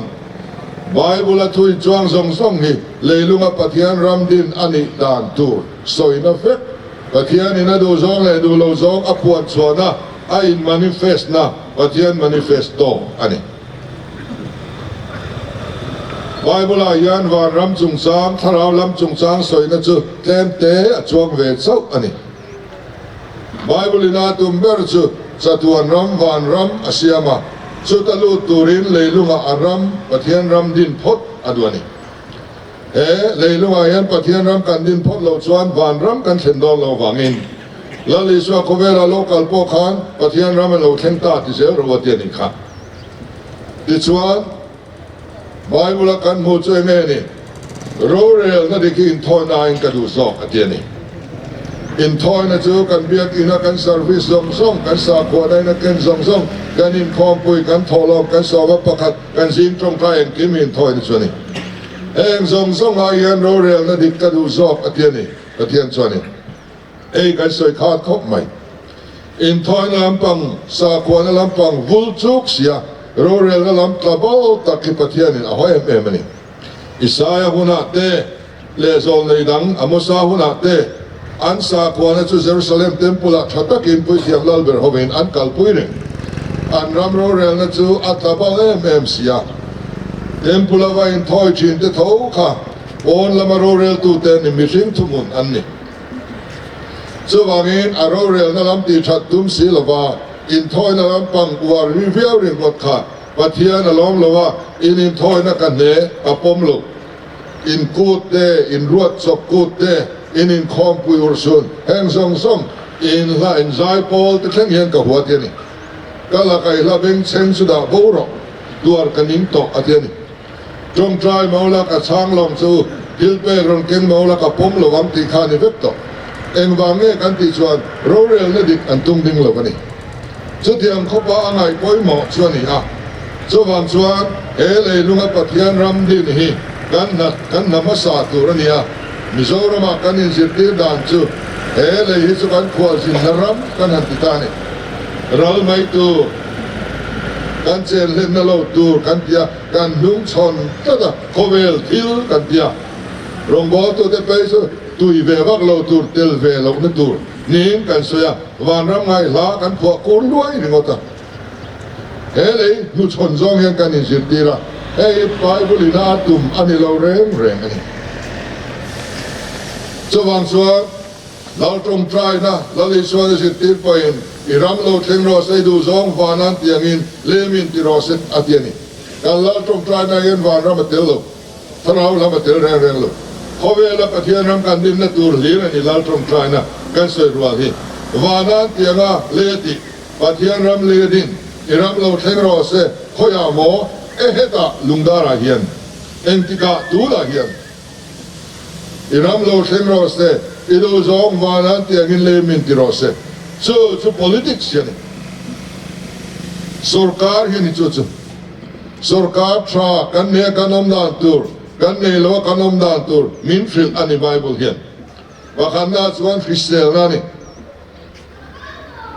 Bible-a thu inchuang zawng zawng hi leilunga Pathian ram din a nih dan tur sawina vek Pathianin a duh zawng leh duh lo zawng a puan chhuahna, a in manifest na Pathian manifesto a ni. Bible ah hian vanram chungchang, thlarau lam chungchang sawina chu tlem te a chuang ve chauh a ni. Bible in a tum ber chu chatuan ram vanram a siam a, chuta lut turin leilungah a ram, Pathian ram din phawt a duh a ni. He leilungah hian Pathian ram kan din phawt loh chuan van ram kan thlen dawn lo vangin Lal Isua khawvela lo kal pawh khan Pathian ram a lo thleng ta ti zel rawh a ti a nih kha. Tichuan, Bible-a kan hmuh chu eng nge ni? Rorelna dik hi inthawinain ka duh zawk a ti a ni. Inthawina chu kan biakina kan service zawng zawng, kan sakhuana in a ken zawng zawng, kan inkhawmpui, kan thawhlawm, kan sawma pakhat, kan zing tawngtai engkim hi inthawina chu a ni. Heng zawng zawng ah hian rorelna dik ka duh zawk a ti a ni, Pathian chuanin ei kan sawi khat khawp mai. Inthawina lampang, sakhuana lampang vul chuk sia rorelna lam tla bo tak hi Pathianin a haw em em a ni. Isaia hunah te leh zawlnei dang Amosa hunah te an sakhuana chu Jerusalem Temple ah tha takin Puithiam Lalber hovin an kalpui reng. An ram rorelna chu a tla bal em em si a. Temple a va inthawi thin te tho kha pawn lama roreltute ni mihring thuhmun an ni. Chuvangin a rorelna lam tihthat tum si lova inthawina lampang uar ri viau ringawt kha Pathian a lawm lo a, in inthawina ka hne, ka pawm lo. In kut te, in ruat chawp kut te, in inkhawmpui urhsun, heng zawng zawng, in hla in zai pawl te thleng hian ka hua ti a ni. Ka laka i hla bengchheng chu dah bo rawh, tuar ka ning tawh a ti a ni. Tawngtai maula ka chhang lawng chu thil pek rawn keng maula ka pawm lo ang tih kha a ni vek tawh. Engvang nge kan tih chuan rorelna dik an tung ding lo a ni. Chutiang khawpa a ngaih pawimawh chu a ni a. Chuvang chuan he leilunga Pathian ram din hi kan hna kan hna hmasa tur a ni a. Mizoramah kan inzirtir dan chu he lei hi chu kan khualzinna ram kan han ti ta a ni. Ral mai tur, kan chen hlenna lo tur kan ti a, kan hnung chhawn tlat a, khawvel thil kan ti a. Rawngbawltute phei chu tui ve vak lo tur, tel ve lohna tur niin kan sawi a, vanram ngaihla kan phuah kur luai ringawt a. He lei hnuchhawn zawng hian kan inzirtir a, hei hi Bible ina a tum a ni lo reng reng a ni. Chuvang chuan Lal tawngtaina Lal Isuan a zirtir pawhin i ram lo thleng rawh se, i duh zawng van an ti angin lem in ti rawh se a ti a ni. Kan lal tawngtaina hian vanram a tel lo, thlarau lam a tel reng reng lo. Khawvela Pathian ram kan dinna tur hlir a ni lal tawngtaina kan sawi rual hi. Vanan tianga lei a tih, Pathian ram lei a din, i ram lo thleng rawh se, khawiah maw? E hetah lungdarah hian, engtikah tunah hian. I ram lo thleng rawh se, i duh zawng van an tiangin lei min ti rawh se. Chu chu politics hi a ni. Sorkar hi a ni chu chu. Sorkar tha kan nei a kan awm dan tur, kan nei lo a kan awm dan tur min hrilh a ni Bible hian. Pakhatna chuan hriselna a ni.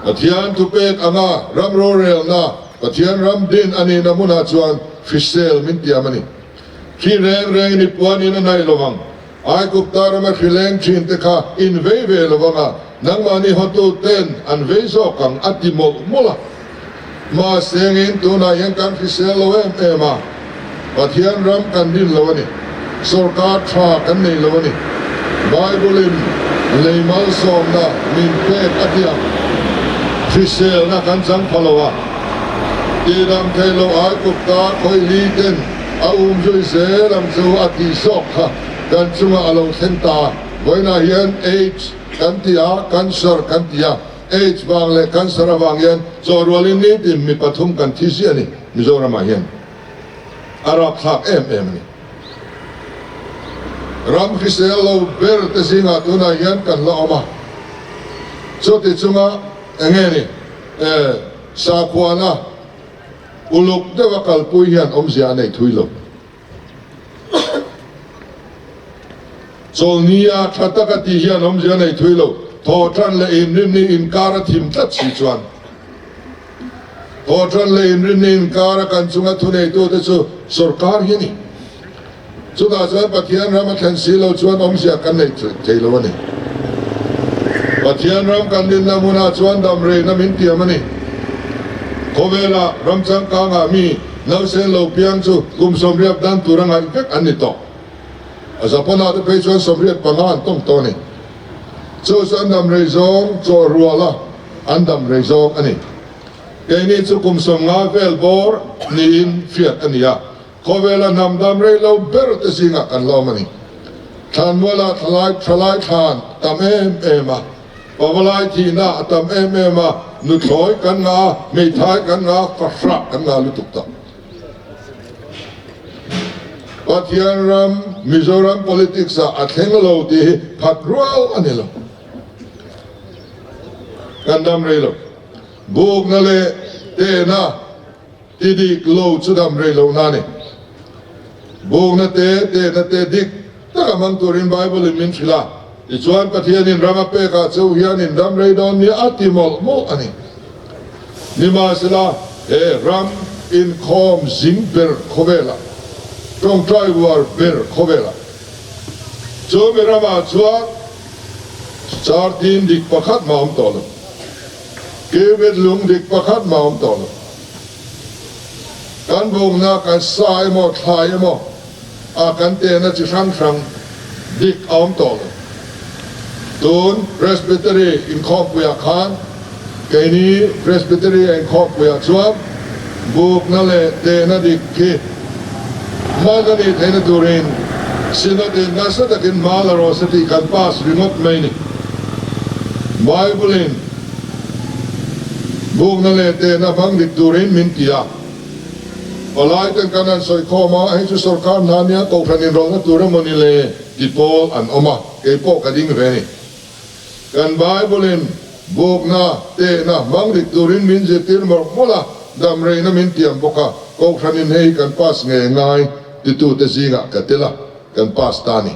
Pathian thupek anga ram rorelna, Pathian ram din a nihna hmunah chuan hrisel min tiam a ni. Hri reng rengin i puanin a naih lo vang. Aigupta rama hri leng thin te kha in vei ve lo vang a, nangmahni hotu ten an vei zawk ang a ti mawlh mawlh a. Mahse engin tunah hian kan hrisel lo em em a, Pathian ram kan rin lo a ni. Sorkar tha kan nei lo a ni. Bible-in lei malsawmna min pek a tiang hriselna kan chang pha lo a. Tihdam thei lo Aigupta khawihli ten a um zui zel ang chu a tih zawk kha kan chungah a lo thleng ta. Vawiinah hian AIDS kan ti a, cancer kan ti a, AIDS vang leh cancer avang hian chawhrualin nitin mi pathum kan thi ziah a ni Mizoramah hian. A rapthlak em em a ni. Ram hrisel lo ber te zingah tunah hian kan la awm a, chuti chunga enge ni e sakhuana uluk deuha kalpui hian awmzia a nei thui lo. Chawlhnia tha taka tih hian awmzia a nei thui lo. Thawhtan leh inrinni inkar a thim tlat si chuan Thawhtan leh inrinni inkara kan chunga thuneitute chu sorkar hi a ni. Chutah chuan Pathian ram a thlen si lo chuan awmzia kan nei thei lo a ni. Pathian ram kan dinna hmunah chuan damreina min tiam a ni. Khawvela ram changkangah mi nausen lo piang chu kum 80 dan tura ngaih vek an ni tawh. A Japan-ah te phei chuan 85 an tawng tawh a ni. Chu chu an damrei zawng chaw ruala an damrei zawng a ni. Keini chu kum 50 vel bawr niin hriat a ni a. Khawvela hnam dam rei lo ber te zingah kan hlawm a ni. Thlanmualah thalai thalai thlan tam em em a, pavalai thihna a tam em em a, nuthlawi kan ngah a, hmeithai kan ngah a, fahrah kan ngah lutuk tak. Pathian ram Mizoram politics ah a thleng lo tih hi phat rual a ni lo. Kan dam rei lo. Bukna leh tehna. Ti dik lo chu dam rei lo na ni. Bukna te, tehna te dik taka hmang turin Bible in min hrilh a. Tichuan Pathianin ram a pekah cheu hian in dam rei dawn nia a ti mawlh mawlh a ni. Nimahsela, he ram inkhawm zing ber khawvelah, tawngtai uar ber khawvelah, chu mi ramah chuan Sardine dik pakhat mah awm tawh lo. Cubit lung dik pakhat mah awm tawh lo. Kan bawkna kan sa emaw thlai emaw a kan tehna chi hrang hrang dik a awm tawh lo. Tun Presbytery inkhawmpuiah khan keini Presbytery a inkhawmpuiah chuan bukna leh tehna dik khi hman a nih theihna turin Synod in nasa takin hma la rawh se tih kan pass ringawt mai ni. Bible in Bukna leh tehna hmang dik turin min ti a. Palai ten kan han sawi khawm a, hei chu sorkar hna nia kohhran inrawlhna tur emaw ni le ti pawl an awm a, kei pawh ka ding ve ni. Kan Bible-in bukna, tehna hmang dik turin min zirtir mawlh mawlh a, damreina min tiam bawk a, kohhranin hei kan pass ngei ngai titute zingah ka tel a, kan pass ta a ni.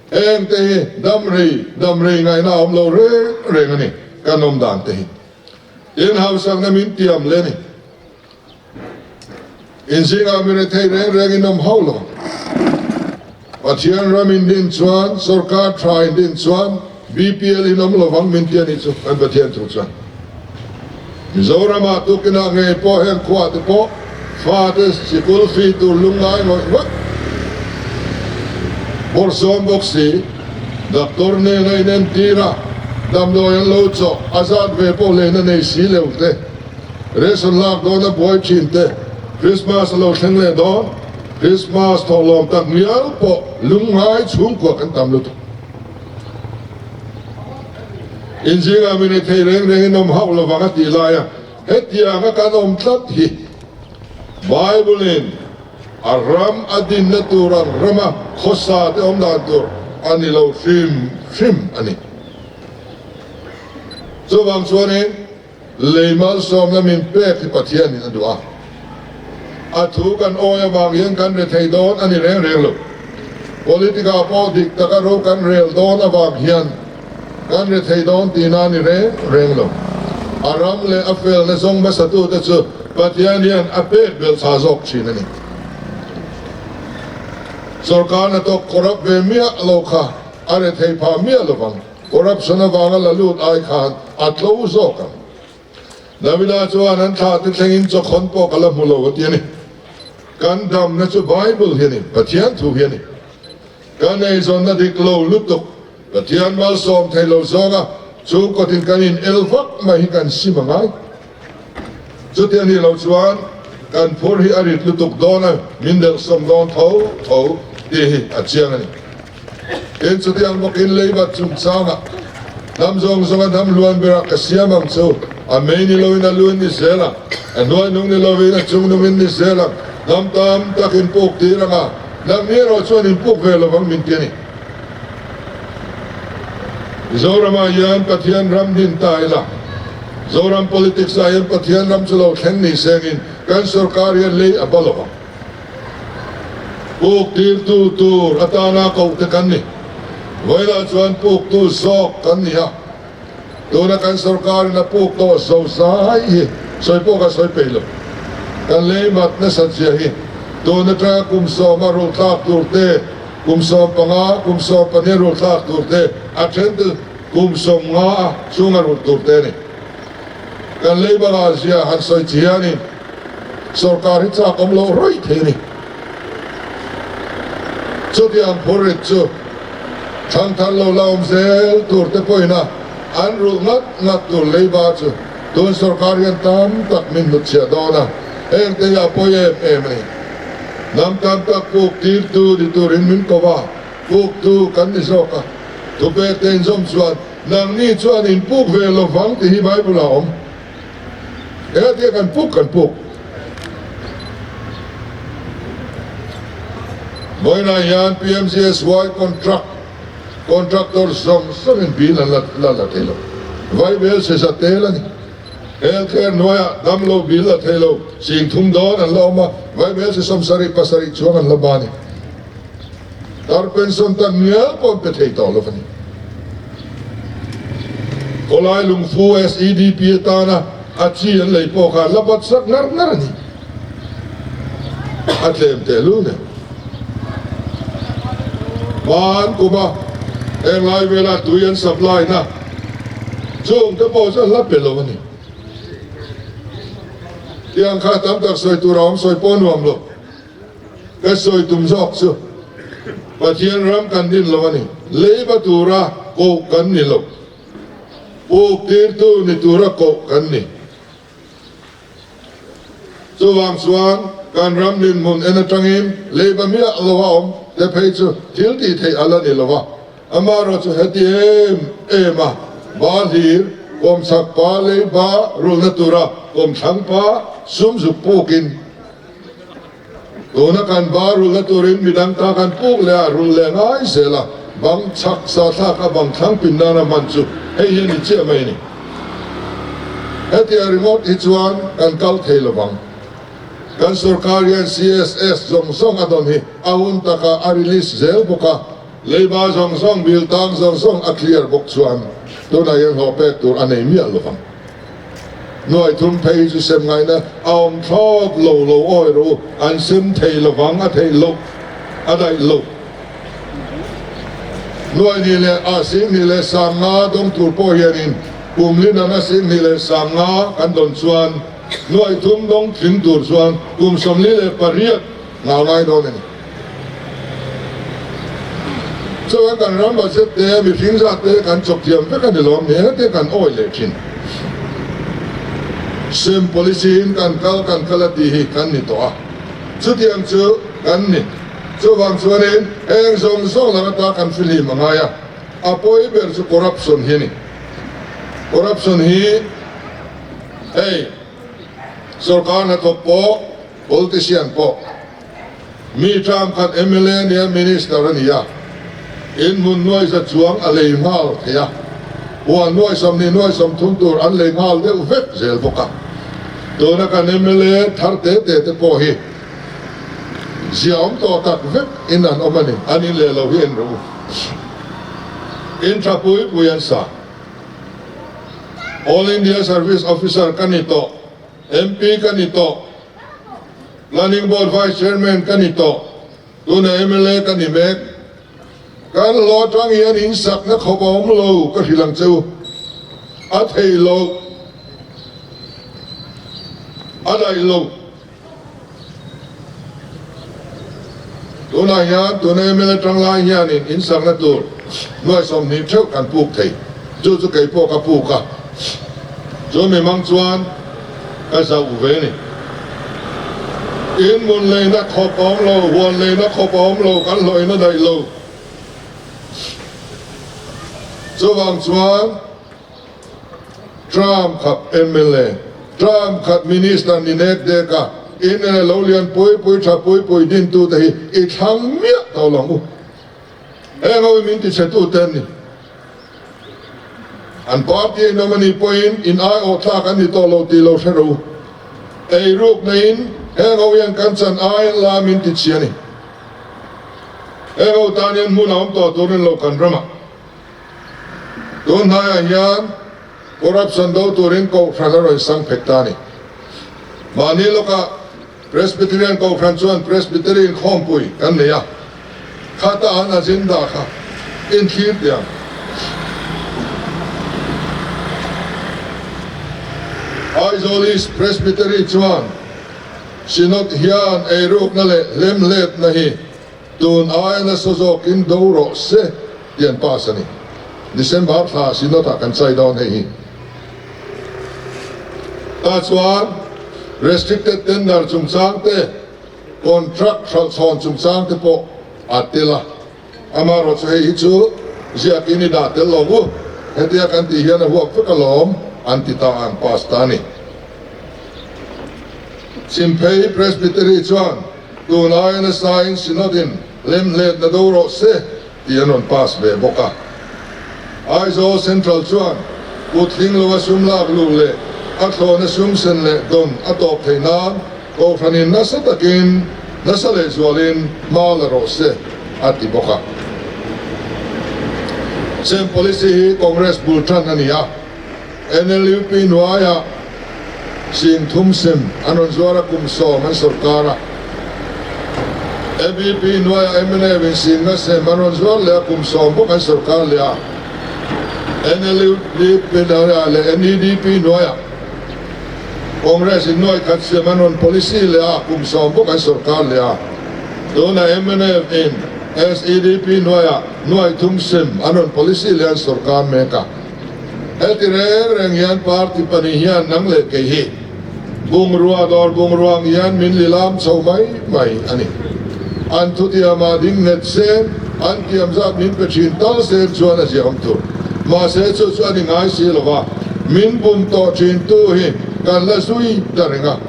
Heng te hi dam rei, dam rei ngaihna a awm lo reng reng a ni, kan awm dan te hi. Tin hausakna min tiam le ni. In zingah mi rethei reng reng in awm hauh lo. Pathian ram in din chuan, sorkar tha in din chuan BPL in awm lovang min ti a nih chu kan Pathian thu chuan. Mizoramah tukinah ngei pawh heng khuah te pawh fate sikul fee tur lungngai ngawih ngawih bawrhsawm bawk si, doctor nena inentir a, damdawi an lo chawh a zat ve pawh lehna nei si lo te, ration lak dawna buai thin te. Krismas a lo thleng leh dawn. Krismas thawhlawm tak ngial pawh lungngai chhungkua kan tam lutuk. Inzingah mi nei thei reng rengin awm hauh lovang a tih laia hetianga kan awm tlat hi Bible-in a ram a dinna tur ang rama khawsa te awm dan tur a ni lo hrim hrim a ni. Chuvang chuanin lei malsawmna min pek hi Pathianin a duh a, a thu kan awi avang hian kan re thei dawn a ni reng reng lo. Politic-ah pawh dik taka ro kan rel dawn avang hian kan re thei dawn tihna a ni reng reng lo. A ram leh a felna zawng hmasatute chu Pathian hian a pek belh tha zawk thin a ni. Sorkar hnathawk corrupt ve miah lo kha a re thei phah miah lovang. Corruption avanga la lut ai khan a tlo zawk ang. Davida chuan an thlah te thlengin chawkhawn pawh ka la hmu lo a ti a ni. Kan damna chu Bible hi a ni, Pathian thu hi a ni. Kan eizawnna dik lo lutuk, Pathian malsawm thei lo zawnga chhungkawtin kan in el vak mai hi kan sim a ngai. Chuti a nih loh chuan kan phur hi a rit lutuk dawn a, min delhsawm dawn tho tho tih hi a chiang a ni. Tin, chuti ang bawkin leibat chungchangah hnam zawng zawnga hnam hluan berah ka siam ang chu, a mei ni loin a luin ni zel ang, a hnuai nung ni loin a chung nungin ni zel ang, hnam tam tak in puk tir ang a, hnam ni erawh chuan in puk ve lovang min ti a ni. Mizoramah hian Pathian ram din ta ila, Zoram politics ah hian Pathian ram chu lo thleng ni sengin kan sorkar hian lei a ba lovang. Puk tirtu tur atana koh te kan ni. Vawilah chuan puktu zawk kan ni a, tuna kan sorkarin a puk tawh zo zai hi sawi pawh ka sawi peih lo. Kan lei mat nasat zia hi tun atanga kum sawma rulthlak tur te, kum 15, kum 12 rulthlak tur te, a then chu kum 50 a chhunga rulh tur te a ni. Kan lei bangah zia han sawi chi hianin Sorkar hi chak awm loh rawih thei a ni. Chutiang phurrit chu thangthar lo la awm zel tur te pawhin a an rulh ngat ngat tur leiba chu tun sorkar hian tam tak min hnutchhiah dawn a, heng te hi a pawi em em a ni. Hnam tam tak puk tirtu ni turin min ko va, puktu kan ni zawk a, thupek te inzawm chuan nangni chuan in puk ve lovang tih hi Bible ah a awm. Hetia kan puk kan puk. Vawiinah hian PMGSY contract contractor zawng zawngin bill an la la la thei lo. Vaibel sesa tel a ni. Health care hnuaiah damlo bill la thei lo 30,000 dawn an la awm a, vaibel se 77 chuang an la ba a ni. Tar pension tak ngial pawh an pe thei tawh lo a ni. Khawlai lungfu SEDP atana a chi an lei pawh kha la bat sak ngar ngar a ni. A tlem tehlul nen. Hman kuma heng lai vela tui an supply na chung te pawh chu an la pe lo a ni. Tiang kha tam tak sawi tur a awm sawi pawh nuam lo. Ka sawi tum zawk chu Pathian ram kan din lo a ni. Leiba tura koh kan ni lo. Puk tirtu ni tura koh kan ni. Chuvang chuan kan ram dinhmun en atangin leiba miah lo a awm te phei chu thil tih theih a la ni lo a. Amaherawh chu heti em em a ba hlir kawmchhak pa leiba rulna tura kawmthlang pa sum zuk pukin Tuna kan ba rulna turin midang ta kan puk leh a, rulh leh ngai zel a, bang chhak sa thlak a bang thlang pin nana hman chu hei hi a ni chiah mai a ni. Hetia ringawt hi chuan kan kal thei lovang. Kan sorkar hian CSS zawng zawng a dawn hi a hun taka a release zel bawk a, leiba zawng zawng, bill tang zawng zawng a clear bawk chuan tunah hian hlawh pek tur a nei miah lovang. Nuai thum phei hi chu sem ngaihna a awm thlawt lo lo awi rawh u, an sem thei lovang a theih loh a daih loh. Nuai ni leh a 2050 dawng tur pawh hianin kum li nana 2050 kan dawn chuan nuai thum dawng tling tur chuan kum 48 ngau ngai dawn a ni. Chuan kan ram budget te, mihring zat te kan chawp thiam vek a ni lawm ni, hete kan awi leh thin. Sem policy in kan kal kan kal a tih hi kan ni tawh a, chutiang chu kan ni. Chuvang chuanin heng zawng zawng lam ata kan fihlim a ngai a, a pawi ber chu corruption hi a ni. Corruption hi hei sorkar hnathawk pawh, politician pawh, Mi tangkhat mla nia Minister a ni a, in hmun nuai za chuang a lei nghal thei a, huan nuai 20 nuai 30 tur an lei nghal deuh vek zel bawk a. Tuna kan mla thar te te te pawh hi zia awm tawh tak vek in an awm a ni, an in leh lo hi en rawh u. In tha pui pui an sa. All India Service Officer ka ni tawh, MP ka ni tawh. Planning Board Vice Chairman ka ni tawh, tuna mla ka ni mek. Kan hlawh atang hian in sakna khawp a awm lo ka hrilh ang che u. A thei lo. A daih lo. Tunah hian tuna mla tang lai hianin in sakna tur nuai 20 theuh kan puk thei. Chu chu kei pawh ka puk a. Chu mi mang chuan ka zauh ve ni. In hmun leina khawp a awm lo, huan leina khawp a awm lo, kan hlawhina daih lo. Chuvang chuan Trump khat mla, Trump khat Minister ni nek dek a, in leh lo lian pui pui tha pui pui dintute hi i thlang miah tawh lo ang u. Heng ho hi min tichhetute an ni. An party in awm a nih pawhin in aiawh thlak an ni tawh lo tih lo hre rawh u. Eiruk neiin heng ho hian kan chan aiin la min ti chhi a ni. Heng ho tan hian hmun a awm tawh turin lo kan ram a. Tun hnaiah hian corruption do turin kohhran a rawn sang phet ta a ni. Mahni lawkah Presbyterian Kohhran chuan Presbytery inkhawmpui kan nei a, khata an agenda kha inthlir teh ang. Aizawl East Presbytery chuan Synod hian eirukna leh hlemhletna hi tun aia nasa zawkin do rawh se tih an pass a ni. December thla Synod-ah kan chai dawn hei hi. Tah chuan restricted tender chungchang te, contract hralhchhawn chungchang te pawh a tel a. Amaherawhchu hei hi chu ziakin i dah tel lo u, hetia kan tih hian a huap vek alawm an ti ta a, an pass ta a ni. Chhimphei Presbytery chuan tun aia nasain Synod-in lemhletna do rawh se tih an rawn pass ve bawk a. Aizawl Central chuan kut hling loa sum lak luh leh a thlawhna sum sen leh dawn a tawp theih nan Kohhranin nasa takin nasa lehzualin hma la rawh se a ti bawk a. Sem policy hi Congress bul tan a ni a. NLUP hnuaiah 30,000 sem an rawn zuar a, kum 10 an sawrkar a. ABP hnuaiah mnf in 50,000 sem an rawn zuar leh a, kum 10 bawk an sawrkar leh a. NLUP leh NEDP hnuaiah Congress in 100,000 sem an rawn policy leh a, kum 10 bawk an sawrkar leh a. Tunah mnf in SEDP hnuaiah 300,000 sem an rawn policy leh an sawrkar mek a. Heti reng reng hian party pahnih hian nang leh kei hi bungrua dawr bungrua ang hian min lilam chho mai mai a ni. An thutiamah ding nghet se, an tiam zat min pe thin tal se chuan a ziahawm tur. Mahse chu chu a ni ngai si lo va, min bum tawh thin tu hi kan la zui ta reng a.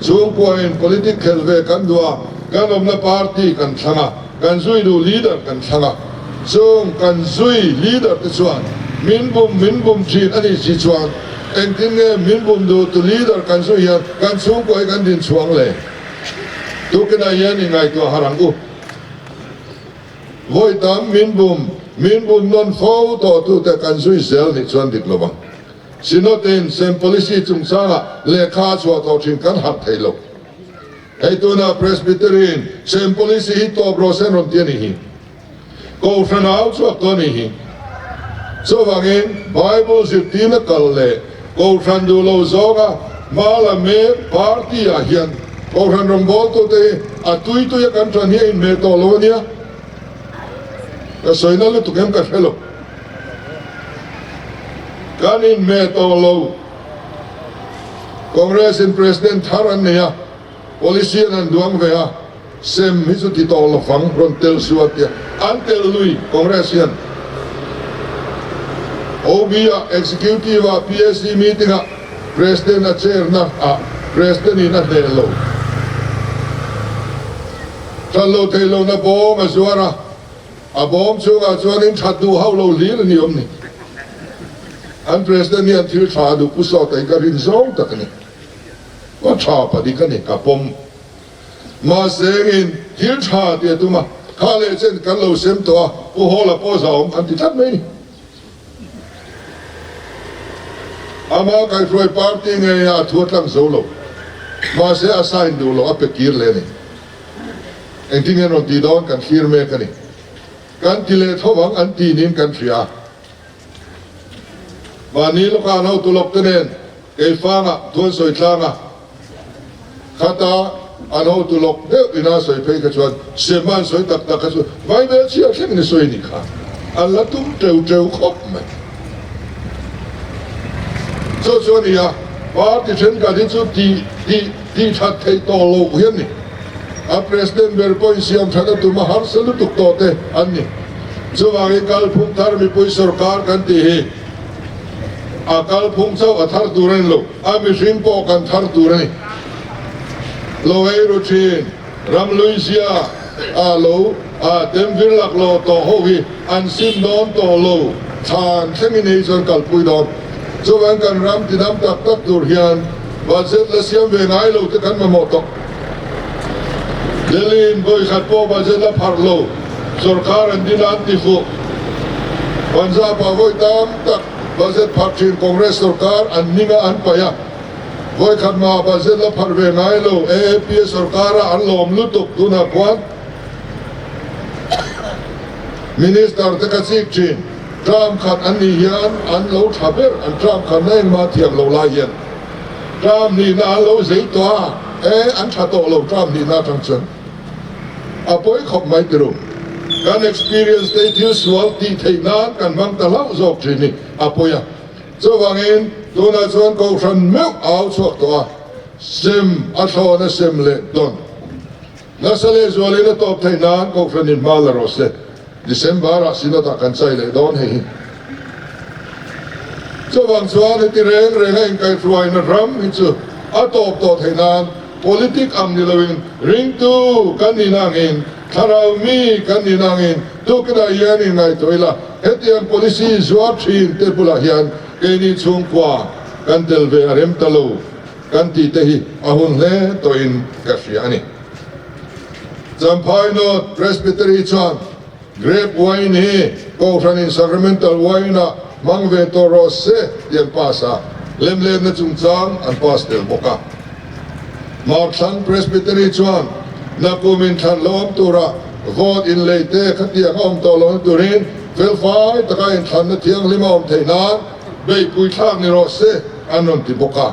Chhungkuain politic khelh ve kan duh a, kan awmna party kan thlang a. Kan zui duh leader kan thlang a, chung kan zui leader te chuan min bum min bum thin a nih si chuan engtin nge min bum duh tu leader kan zui hian kan chhungkua hi kan din chhuang le? Tukinah hian i ngaihtuah har ang u. Vawi tam min bum min bum nawn fo tawh tute kan zui zel nih chuan dik lo vang. Synod in sem policy chungchangah lehkha a chhuah tawh thin kan harh thei lo. Hei tuna Presbyterian sem policy hi tawp rawh se an rawn ti a nih hi. Kohhran a au chhuak tawh a nih hi. Chuvangin Bible zirtirna kal leh Kohhran duh lo zawnga hma la mek party ah hian Kohhran rawngbawltute hi a tui tui a kan tan hi a inhmeh tawh lo a nia. Ka sawi na lutuk em ka hre lo. Kan inhmeh tawh lo. Congress in President thar an nei a, Policy an han duang ve a, sem hi chu ti tawh lo fang rawn tel su a tia an tel lui Congress hian. OB ah Executive ah PAC meeting ah President a chair na ah President in a hneh lo. That lo thei lo na bawm a zuar a, a bawm chhungah chuan in that duh hauh lo hlir a ni awm ni. An President hian thil tha a duh pu sawt a hi ka rin zawng tak a ni. Ka tha padik a ni, ka pawm. Mahse engin thil tha tih a tum a, kha leh chen kan lo sem tawh a, Pu Hawla pawh za awm an ti tlat mai ni. Ama kaihhruai party ngei a thu a tlang zo lo. Mahse a sign duh loh a pe kir leh a ni. Engtin nge rawn tih dawn kan thlir mek a ni. Kan ti leh tho ang an ti niin kan hria. Mahni lawkah an hotu lawk te nen Keifangah thuan sawi tlang a, khata an hotu lawk deuh ina sawi phei kha chuan Sema an sawi tak tak kha chu Vaibel chhia thlengin a sawi a nih kha, an la tum teu teu khawp mai. Chu chu a ni a, party thenkhat hi chu tih tih tih that theih tawh loh hi a ni. A president ber pawhin siam that a tum a harsa lutuk tawh te an ni. Chuvangin kalphung thar mipui sorkar kan tih hi A kalphung chauh a thar tur a ni lo, a mihring pawh kan thar tur a ni. Lo ei ru thin, ram luizia a lo a temvir laklawh tawh ho hi an sim dawn tawh lo, thlan thlengin ei chuan kalpui dawn. Chuvang kan ram tidam tak tak tur hian budget la siam ve ngai lo te kan mamawh tawh. Delhi in vawikhat pawh budget la pharh lo, sorkar an din a an ti fuh. Punjab ah vawi tam tak budget pharh thin Congress sorkar an ning a an paih a, vawikhat mah budget la pharh ve ngai lo AAP sorkar a an lawm lutuk tunah khuan Minister te ka chik thin term khat an nih hian an lo tha ber an term khat na engmah thiam lo lai hian term hnihna an lo zei tawh a e an tha tawh lo term hnihna atang chuan. A pawi khawp mai tiru. Kan experience te hi thil sual tih theih nan kan hmang ta hlauh zawk thin hi a pawi a. Chuvangin tunah chuan Kohhran meuh a au chhuak tawh a, sem a thlawn a sem leh dawn. Nasa leh zualin a tawp theih nan Kohhran in hma la rawh se. December ah Synod ah kan chai leh dawn hei hi. Chuvang chuan heti reng reng a inkaihhruaina ram hi chu a tawp tawh theih nan Politic ang ni loin ringtu kan ni nangin, thlarau mi kan ni nangin tukinah hian inngaihtuah ila, hetiang policy zuar thin te bulah hian keini chhungkua kan tel ve a rem ta lo kan tih te hi a hun hle tawhin ka hria a ni. Champhai North Presbytery chuan Grape wine hi Kohhranin sacramental wine-ah hmang ve tawh rawh se tih an pass a, lemletna chungchang an pass tel bawk a. Marthlang Presbytery chuan nakum inthlan lo awm tura vote inlei te khatiang a awm tawh lohna turin felfai taka inthlanna thianghlim a awm theih nan beihpui thlak ni rawh se an rawn ti bawk a.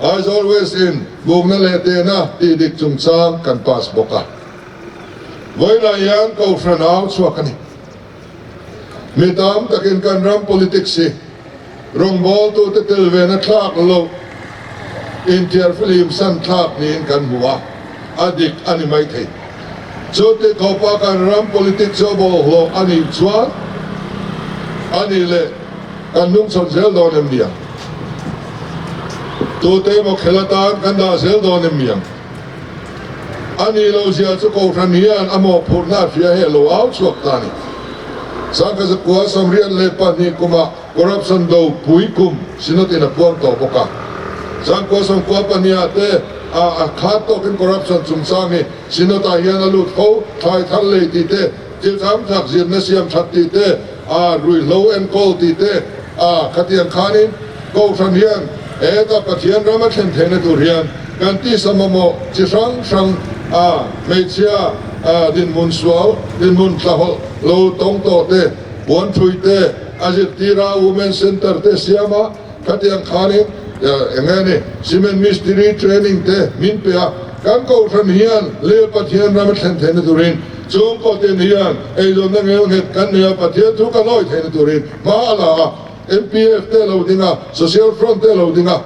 Aizawl West in bukna leh tehna tihdik chungchang kan pass bawk a. Vawilah hian Kohhran au chhuak a ni. Mi tam takin kan ram politics hi rawngbawltute tel vena thlak loh inthiarfihlim san thlak niin kan hmu a, a dik a ni maithei. Chuti khawpa kan ram politics chu a bawlhhlawh a nih chuan a nih leh kan hnungchhawn zel dawn em niang? Tute emaw khel atan kan dah zel dawn em niang? A nih loh zia chu Kohhran hian a mawhphurhna a hria hi a lo au chhuak ta a ni. Sangkazakua 92 kumah corruption do pui kum Synod in a puang tawh bawk a. Sangkua sawmkua pahnih ah te a a khat tawkin corruption chungchang hi Synod ah hian a lut fo, thlai thar lei tih te, thil tham thak zirna siam that tih te, a ruihhlo enkawl tih te a khatiang khanin Kohhran hian heta Pathian ram a thlen theihna tur hian kan tisa mamawh chi hrang hrang a hmeichhia dinhmun sual, dinhmun tlahawlh lo tawng tawh te, puan thui te, a zirtira Women Centre te siam a, khatiang khanin eng nge ni cement mistiri training te min pe a, kan Kohhran hian leh Pathian ram a thlen theihna turin chhungkaw tin hian eizawnna ngelnghet kan nei a, Pathian thu kan awih theihna turin hma a la a. MPF te a lo ding a, Social Front te a lo ding a.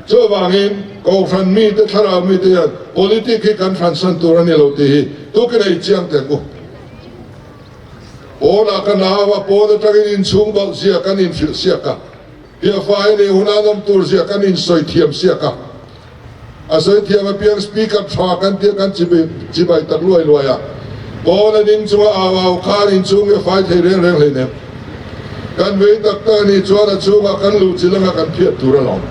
Chuvangin Kohhran mite, thlarau mite hian politic hi kan hransan tur a ni lo tih hi tukin a inchiang teh ang u. Pawnah ka nau a, pawn atangin inchhung balh zia kan inhrilh siak a, piahfai a nih huna an awm tur zia kan insawi thiam siak a. A sawi thiam apiang speaker tha kan tia kan chibai tak luai luai a, pawn a ding chunga au au khan inchhung hi a fai thei reng reng hleinem. Kan vei tak tak a nih chuan a chhungah kan luh chilh anga kan phiat tur alawm.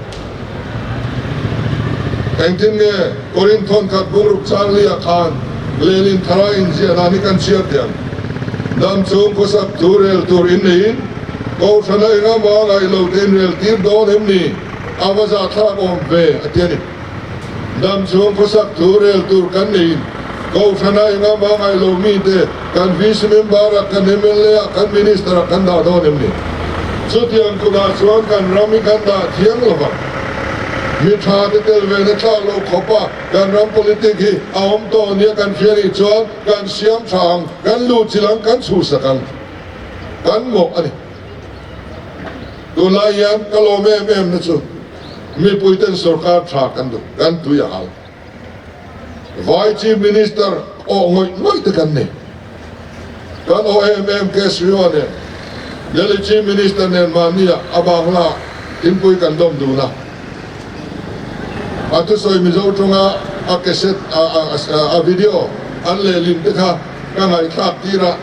Engtin nge Korinth thawnkhat bungruk changli-ah khan lehlin thara inziah dan hi kan chhiar thiam? Dam chung khawsak thu rel tur in neiin Kohhrana engamaw ngaih lo te in rel tir dawn em ni? A va zahthlak awm ve a ti a ni. Dam chung khawsak thu rel tur kan neiin Kohhrana engamaw ngaih lo mite kan VC member-ah, kan MLA-ah, kan Minister-ah kan dah dawn em ni? Chutiang kutah chuan kan ram hi kan dah thiang lo vang. Mi tha te tel ve na thlak loh khawp a kan ram politic hi a awm tawh nia kan hria nih chuan kan siam tha ang, kan luhchilh ang, kan chhuhsak ang. Kan mawh a ni. Tunlai hian ka lawm em em na chu mipui ten sorkar tha kan duh, kan tui a hal. Vai Chief Minister awh ngawih ngawih te kan nei. Kan awh em em Kejriwal nen Delhi Chief Minister nen mahnia a bangla thingpui kan dawm dun a. A thusawi Mizo tawnga a cassette a video an lehlin te kha ka ngaihthlak tir a,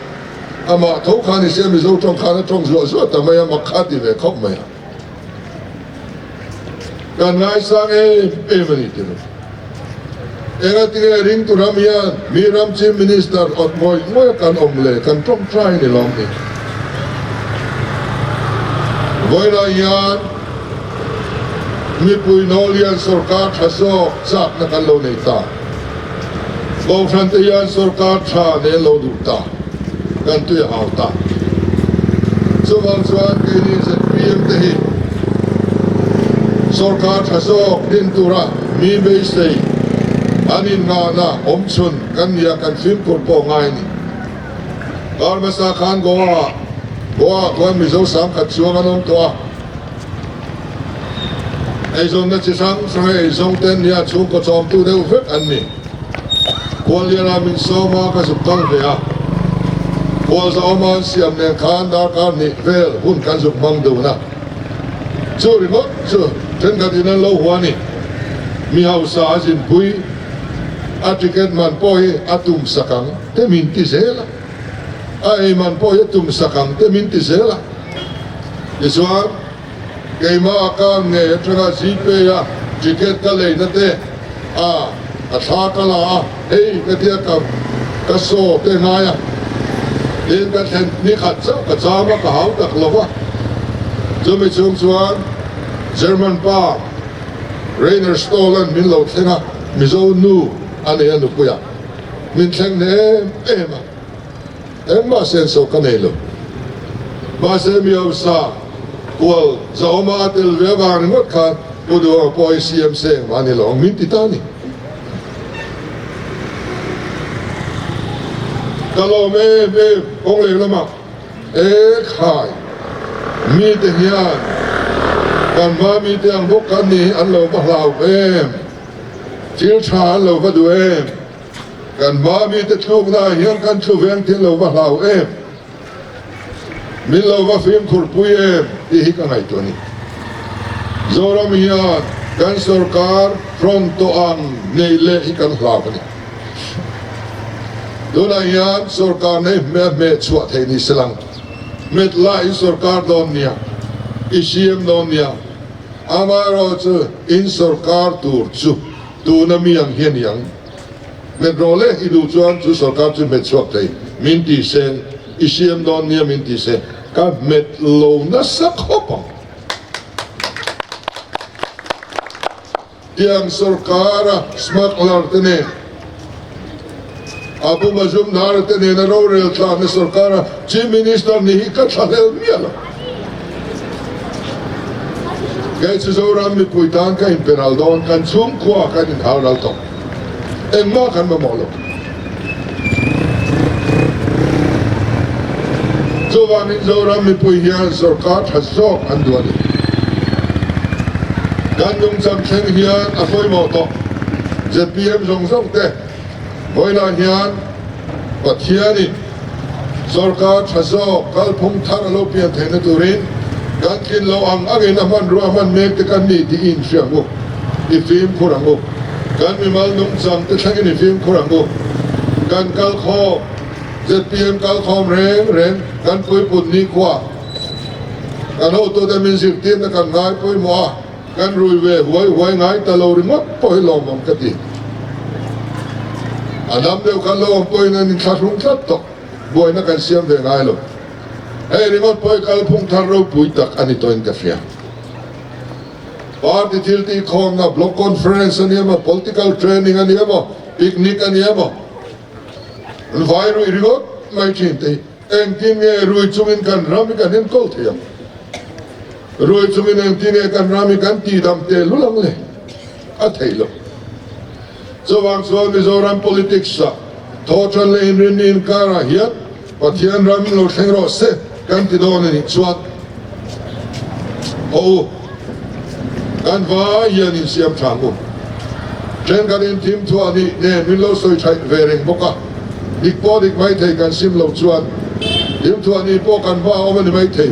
amah tho kha ni se Mizo tawng khan a tawng zuah zuah ta mai a, mak kha ti ve khawp mai a. Kan ngaisang em em a ni ti lo. Engatinge ringtu ram hian mi ram Chief Minister awt ngawih ngawih a kan awm le kan tawngtai ni lawm ni. Vawiinah hian mipui nawlian sorkar tha zawk chakna kan lo nei ta. Kohhran te hian sorkar tha nen lo duh ta, kan tui a hau ta. Chuvang chuan keini zpm te hi sorkar tha zawk din tura mi beisei an innghahna awmchhun kan nia kan fimkhur pawh ngai a ni. Kar hmasa khan Goa-ah Goa-ah khuan Mizo sangkhat chuang an awm tawh a. Eizawnna chi hrang hrang a eizawng te an ni a, chhungkaw chawmtu deuh vek an ni. Khuallianah min sawm a, ka zuk kal ve a. Khualzahawma an siam nen khan darkar hnih vel hun kan zuk hmang dun a. Chu ringawt chu thenkhatin an lo hua a ni. Mi hausa a zinpui, a ticket man pawh hi a tum sak ang te min ti zel a. A ei man pawh hi a tum sak ang te min ti zel a. Tichuan, keimah a kar ngei atanga Gpay a ticket ka leina te a a thla ka la a, hei ka tia ka ka saw te ngai a, tin ka thlen ni khat chauh ka cham a, ka hau tak lo va. Chumi chhung chuan German pa Rainer Stoll-a'n min lo thleng a, Mizo nu a nei a nupuiah min thleng hne em em a. Engmah senso ka nei lo. Mahse mi hausa kual zahawma a tel ve avang ringawt khan Pu Duhawma pawh hi CM se engmah a ni lo ang min ti ta a ni. Ka lawm em em kawng leh lamah e khai mite hian kan hma mite ang bawk kan ni hi an lo va hlau em, thil tha an lo va duh em. Kan hma mite thluknaah hian kan thu veng thil lo va hlau em? Min lo va fimkhur pui em? tih hi ka ngaihtuah a ni. Zoram hian kan sorkar hrawn tawh ang nei leh hi kan hlau a ni. Tunah hian sorkar nei hmeh hmeh chhuah theih ni se lang. Hmet la in sorkar dawn nia, i siam dawn nia. Amaherawhchu in sorkar tur chu Tuna mi ang hi a ni ang. Hmet rawh le, i duh chuan chu sorkar chu hmet chhuak thei min ti se, i siam dawn nia min ti se, ka hmet lo nasa khawp ang. Tiang sorkara smuggler te nen, Abu Mazumdar te nena rorel tlakna sorkara Chief Minister ni hi ka thlahlel miah lo. Kei chu Zoram mipui tan ka inpe ral dawn, kan chhungkhua kan inhau ral tawh. Engmah kan mamawh lo. Chuvangin Zoram mipui hian sorkar tha zawk an duh a ni. Kan nungchang thleng hian a pawimawh tawh. Zpm zawng zawng te vawilah hian Pathianin sorkar tha zawk kalphung thar a lo pian theihna turin kan tlin loh ang angin a hmanrua hman mek te kan ni tih i inhria ang u, i fimkhur ang u. Kan mimal nungchang te thlengin i fimkhur ang u. Kan kalkhawm, zpm kalkhawm reng reng kan puipun nikhua kan hotute min zirtirna kan ngai pawimawh a, kan rui ve huai huai ngai ta lo ringawt pawh hi lawmawm ka ti. A dam deuh khan lo awm pawhin an inthlahrung tlat tawh, buaina kan siam ve ngai lo. Hei ringawt pawh hi kalphung thar ropui tak a ni tawhin ka hria. Party thil tihkhawmna, block conference a ni emaw, political training a ni emaw, picnic a ni emaw, an vai ruih ringawt mai thin te hi engtin nge rui chungin kan ram hi kan enkawl thei ang? Rui chungin engtin nge kan ram hi kan tihdam tehlul ang le? A theih lo. Chuvang chuan Mizoram politics ah thawhṭan leh inrinni inkarah hian Pathian ram lo thleng rawh se kan ti dawn a nih chuan haw u, kan vai hian insiam ṭha ang u. Ṭhenkhat inthim thuah nih nen min lo sawi ṭhaih ve reng bawk a, dik pawh dik maithei kan sim lo chuan thim thuah nih pawh kan hma a awm a ni maithei.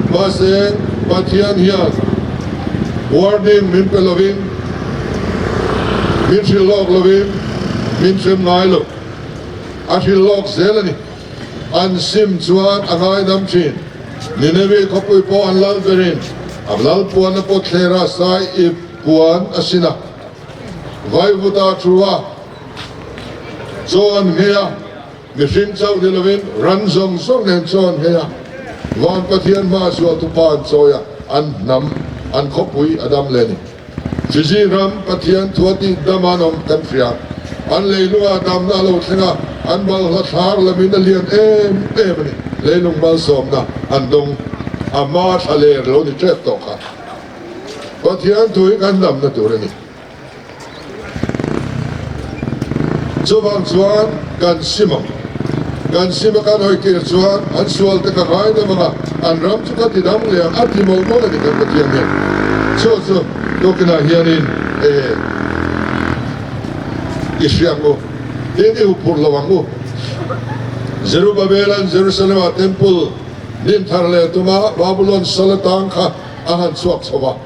Mahse, Pathian hian warning min pe lovin, min hrilh lawk lovin min hrem ngai lo. A hrilh lawk zel a ni. An sim chuan a ngaidam thin. Nineveh khawpui pawh an lal berin a lal puanna pawt thlera sai ip puan a sin a, vaivuta thu a, chaw an nghei a, mihring chauh ni lovin ran zawng zawng nen chaw an nghei a, Van Pathian hma sual tupa an chawi a, an hnam, an khawpui a dam leh a ni. Fiji ram Pathian thua tih dam an awm kan hria. An leilungah damna a lo thleng a, an balhla thlar lamin a lian em em a ni. Leilung malsawmna an dawng a hma thla ler lo ni tep tawh kha. Pathian thu hi kan damna tur a ni. Chuvang chuan kan sim ang. Kan sim a kan hawi tir chuan an sual te ka ngai dam ang a, an ram chu ka ti dam leh ang a ti mawlh mawlh a ni kan Pathian hian. Chu chu tukinah hianin e i hria ang u, tin i huphurh lo ang u. Zerubabelan Jerusalem-ah temple din thar leh tuma Babulon sal atang kha a han chhuak chho va.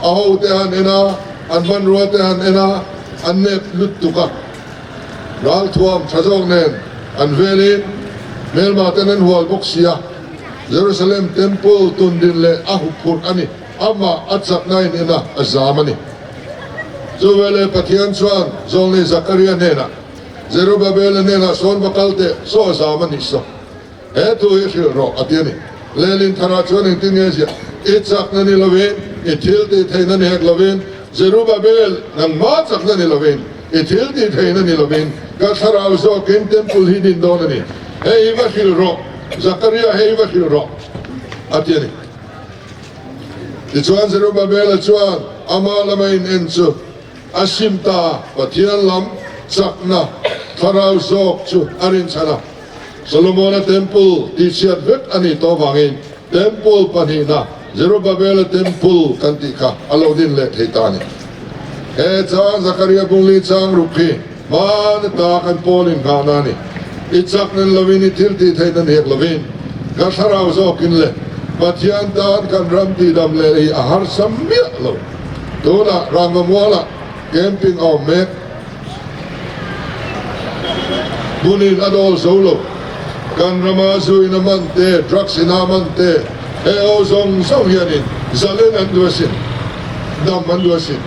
A hote han en a, an hmanrua te han en a, an nep lut tuk a. Ralthuam tha zawk nen an velin hmelma ten an hual bawk si a. Jerusalem Temple tundin leh a huphurh a ni. Amah a chakna in en a, a zam a ni. Chuveleh Pathian chuan Zawlnei Zakaria hnenah, Zerubabela hnenah sawn va kal teh, saw a zam a nih saw. He thu hi hrilh rawh, a ti a ni. Lehlin tharah chuan engtin nge ziah? I chakna ni lovin, i thil tih theihna ni hek lovin, Zerubabel, nangma chakna ni lovin, i thil tih theihna ni lovin, ka thlarau zawkin temple hi din dawn a ni. Hei hi va hrilh rawh, Zakaria, hei hi va hrilh rawh, a ti a ni. Tichuan Zerubabela chuan ama lama in en chu a sim ta a, Pathian lam chakna thlarau zawk chu a rinchhan a. Solomona Temple tihchhiat vek a nih tawh vangin Temple pahnihna Zerubabela Temple kan tih kha a lo din leh thei ta a ni. He chang Zakaria Bungli chang ruk hi hman ata kan pawl inghahna a ni. I chak nen lovin i thil tih theihna ni hek lovin ka thlarau zawkin le Pathian tan kan ram tihdam leh hi a harsa miah lo. Tunah Rangvamualah camping a awm mek. Hmunin a dawl zo lo. Kan rama zu in a man te, drugs in a man te, he ho zawng zawng hianin zalen an duh asin, dam an duh asin.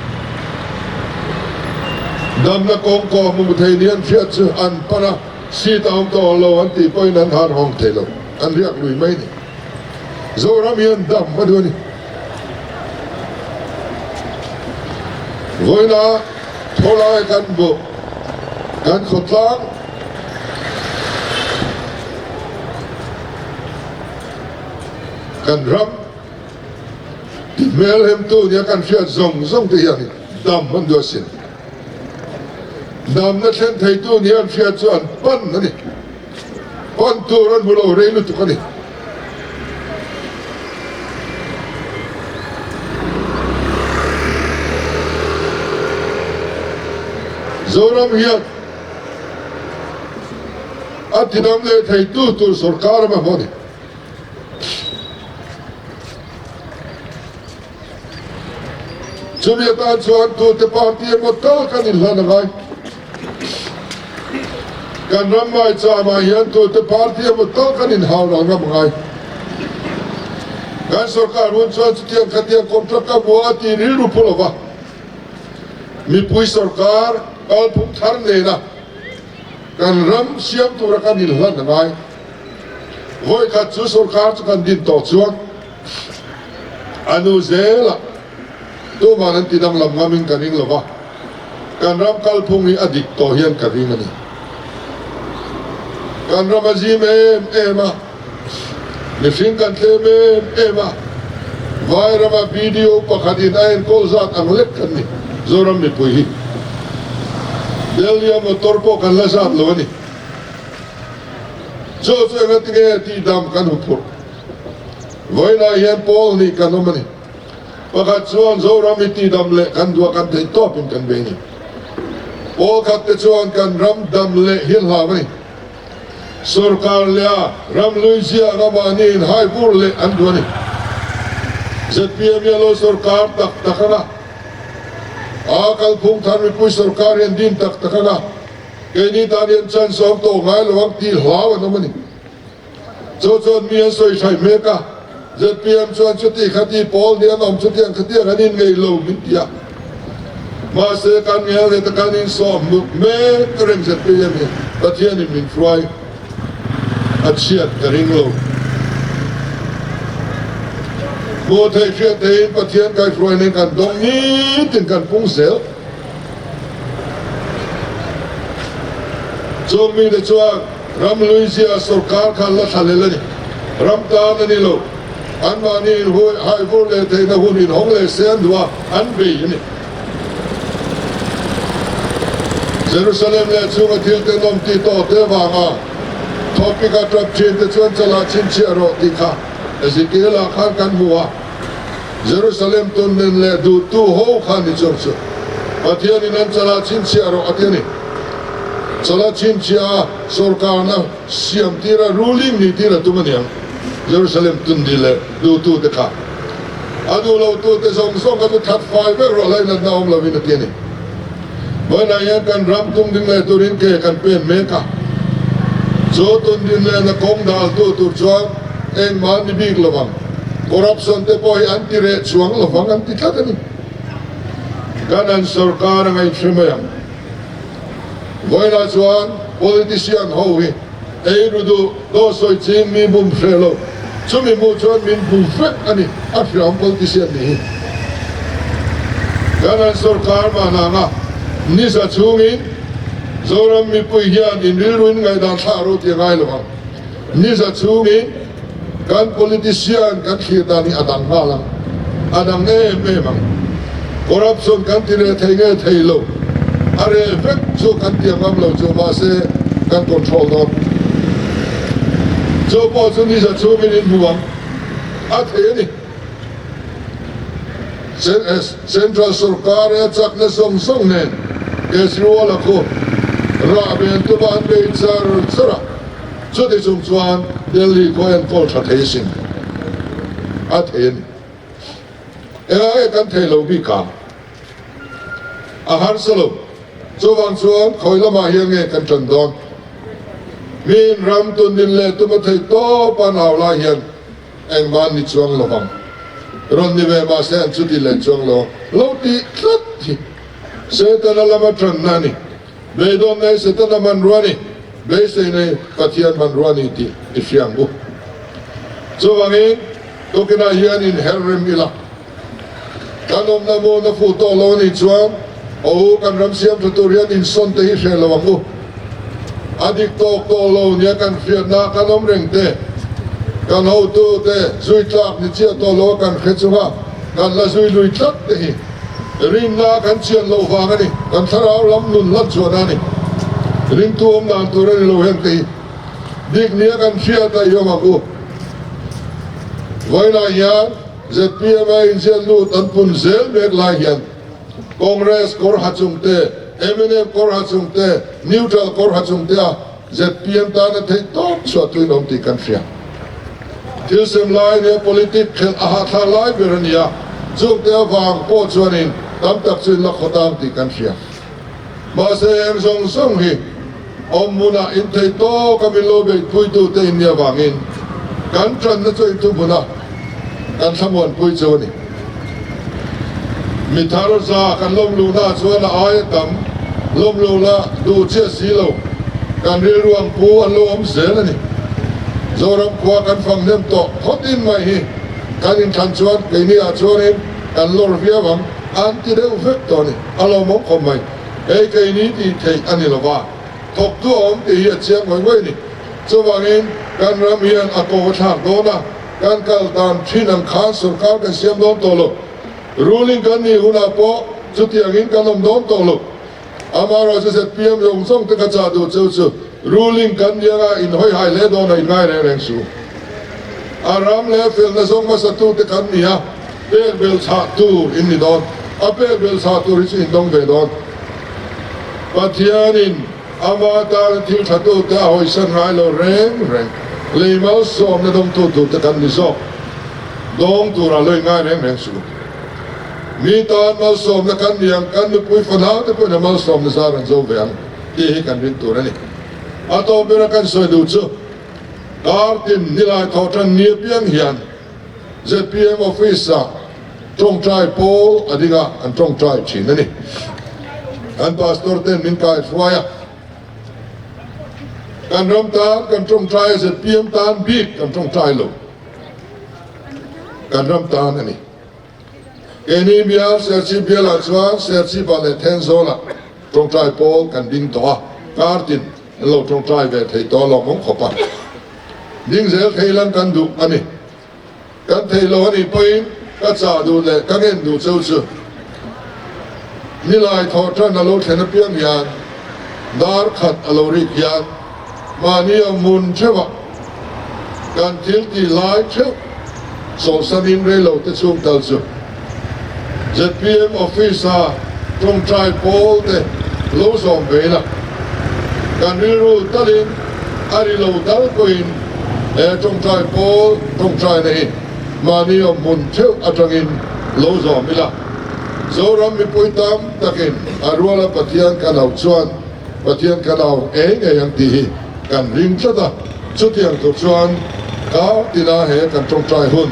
Damna kawng kawh hmu thei ni an hriat chu an pan a, seat a awm tawh lo an tih pawhin an han hawng thei lo, an riak lui mai ni. Zoram hian dam a duh a ni. Vawiina thawlai kan buk kan khawtlang kan ram hmelhemtu nia kan hriat zawng zawng te hian dam an duh asin. Damna thlen theitu nia an hriat chu an pan a ni. Pan tur an hmu lo rei lutuk a ni. Zoram hian a tidam leh theitu tur sorkar a mamawh a ni. Chumi atan chuan tute party emaw tal kan inhlan a ngai. Kan ram maicham ah hian tute party emaw tal kan inhau ral ngam a ngai. Kan sorkar hun chuan chutiang khatiang contract a hmu a tih rilru phu lova mipui sorkar kalphung thar nena kan ram siam tura kan inhlan a ngai. Vawikhat chu sorkar chu kan din tawh chuan A nu zelah tuman an ti danglam ngamin ka ring lova, kan ram kalphung hi a dik tawh hian ka ring a ni. Kan ram a zim em em a, mihring kan tlem em em a, vai rama BDO pakhatin a enkawl zat ang lek kan ni, Zoram mipui hi. Delhi-a motor pawh kan la zat lo a ni. Chu chu engatinge tihdam kan huphurh? Vawiinah hian pawl hnih kan awm a ni. Pakhat chuan Zoram hi tihdam leh kan duah kan theih tawpin kan bei a ni. Pawl khat te chuan kan ram dam leh hi an hlau a ni. Sorkar leh a ram lui ziah anga mahni inhai vur leh an duh a ni. Zpm hi a lo sorkar tak tak anga, a kalphung thar mipui sorkar hi an din tak tak anga, keini tan hian chance a awm tawh ngai lo ang tih hlau an awm a ni. Chu chuan mi an sawi hraih mek a, zpm chuan chuti khati pawl nih an awm chutiang khatiang an inngeih lo min ti a. Mahse kan ngel leh ta kan insawm hnuk mek reng zpm hi Pathianin min hruai a chhiat ka ring lo. Hmuh theih hriat theihin Pathian kaihhruai nen kan dawng nitin kan pung zel. Chung mite chuan Ramhlui zia sorkar kha la thla lel a ni. Ram tan a ni lo. Anmahni inhui haivur leh theihna hun inhawng leh se an duh a, an bei a ni. Jerusalem leh chhunga thil tenawm tih tawh te avanga topic a tap thin te chuan chalah chhinchhiah rawh tih kha Ezekiel-ah khan kan hmu a. Jerusalem tun nen leh duhtu ho kha ni chuang chu Pathianin an chalah chhinchhiah rawh a ti a ni. Chalah chhinchhiah a sorkarna siam tira ruling ni tir a tum a niang. Jerusalem tun ni leh duhtu te kha a duh lo tu te zawng zawng kha chu that fai vek rawh lainatna awm lovin a ti a ni. Vawiinah hian kan ram tung ding leh turin ke kan pen mek a, chu tun din lehna kawng daltu tur chuan engmah ni bik lovang, corruption te pawh hi an ti reh chuang lovang an ti tlat a ni. Kan an sorkar a ngaihhre mai ang. Vawiinah chuan politician ho hi Ei ru duh, dawt sawi ching mi bum hreh lo, chumi hmuh chuan min hmu vek a ni, a hriam politician nih hi. Kan an sorkar mahnanga nisa chhungin Zoram mipui hian in rilruin ngaihdan thlah ro tih a ngai lo ang. Nisa chhungin Kan politician kan thlir dan hi a dang nghal ang, a dang em em ang. Corruption kan ti reh thei nge thei lo, a reh vek chu kan ti angam lo chu mahse kan control dawn. Chu pawh chu nisa chhungin in hmu ang, a thei a ni. Central sorkar e a chakna zawng zawng nen Kejriwal-a khu rah ven tuma an bei char char a. Chuti chung chuan Delhi khaw enkawl tha thei sin a thei a ni. Engah nge kan thei lo bik ang? A harsa lo. Chuvang chuan khawi lamah hian nge kan tan dawn? Miin ram tundin leh tum a theih tawp a nau lai hian engmah ni chuang lo vang. Rawn ni ve mahse an chuti leh chuang lo. Lo tih tlat hi Setana lama tanna a ni. Beidawn nei Setana hmanrua ni, beisei nei Pathian hmanrua ni tih i hria ang u. Chuvangin, tukinah hian inher rem ila, kan awmna hmun a fuh tawh lo a nih chuan aw u kan ram siam tha tur hian insawn te hi hreh lo ang u. A dik tawk tawh lo nia kan hriatna kan awm reng te, kan hotu te zui tlak ni chiah tawh lo a kan hre chunga kan la zui lui tlat te hi, Rinna kan chian loh vang a ni. Kan thlarau lam nun hlat chuan a ni. Ringtu awm dan tur a ni lo heng te hi. Dik nia kan hriat a i awm ang u. Vawiinah hian zpm a inziat lut an pun zel mek lai hian Congress kawr ha chung te. Mnf kawr ha chung te, neutral kawr ha chung te a zpm tana theih tawp chhuah tu in awm tih kan hria. Thil sem lai nia politic khelh a hahthlak lai ber a ni a, chungte avang pawh chuanin tam tak chu in la khawt ang tih kan hria. Mahse heng zawng zawng hi awm hmunah in thei tawk a min lo beihpuitute in nih avangin kan tanna chu in thuhmun a, kan thlamuanpui chu a ni. Mi thar za kan lawm luhna chuan a aia tam lawm lo la duh chiah si lo kan rilru ang pu an lo awm zel a ni. Zoram khua kan fang hnem tawh phawt in mai hi kan inthlan chuan keini ah chuanin kan lawr viau ang an ti deuh vek tawh a ni. A lawmawm khawp mai. Hei keini tih theih a ni lova, thawktu a awm tih hi a chiang ngawih ngawih a ni. Chuvangin kan ram hian a ko a thlak dawn a. Kan kal dan thin ang khan sorkar kan siam dawn tawh lo. Ruling kan nih hunah pawh chutiangin kan awm dawn tawh lo. Amaherawh chu zpm zawng zawng te ka chah duh cheu chu ruling kan ni anga inhawi hai hle dawn a inngai reng reng su. A ram leh felna zawng hmasa tu te kan ni a, pek belh chhah tur in ni dawn. A pek belh chhah tur hi chu in dawng ve dawn. Pathianin. Ama tana thil tha tute a hawisan ngai lo reng reng. Lei malsawmna dawngtu turte kan ni zawk. Dawng tura lo inngai reng reng suh. Mi tan malsawmna kan ni ang, kan nupui fanau te pawhin a malsawmna zar an zo ve ang tih hi kan rin tur a ni. A tawp bera kan sawi duh chu kar tin nilai thawh tan ni apiang hian zpm office-ah tawngtai pawl a ding a, an tawngtai thin a ni. Kan pastor ten min kai hruai a, kan ram tan kan tawngtai a, zpm tan bik kan tawngtai lo, kan ram tan a ni. Keini bial Serchhip bialah chuan Serchhipah leh Thenzawlah tawngtai pawl kan ding tawh a, kar tin an lo tawngtai ve thei tawh alawm awm khawp a, ding zel thei lan kan duh a ni. Kan thei lo a nih pawhin ka chah duh leh ka ngen duh cheu chu nilai thawh tan a lo thlen apiang hian dar khat a lo rik hian mahni a hmun theuhah kan thil tih lai theuh sawhsanin rei lo te chhung tal chu zpm office-a tawngtai pawl te lo zawm ve ila kan rilru talin a ri lo tal pawhin he tawngtai pawl tawngtaina hi mahni awm hmun theuh atangin lo zawm ila. Zoram mipui tam takin a ruala Pathian kan auh chuan Pathian kan au ngei ngei ang tih hi kan ring tlat a, chutiang tur chuan kar tina he kan tawngtai hun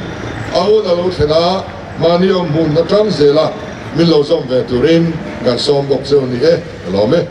a hun a lo thlen a, mahni awm hmun atang zela min lo zawm ve turin kan sawm bawk cheu ni e, ka lawm e.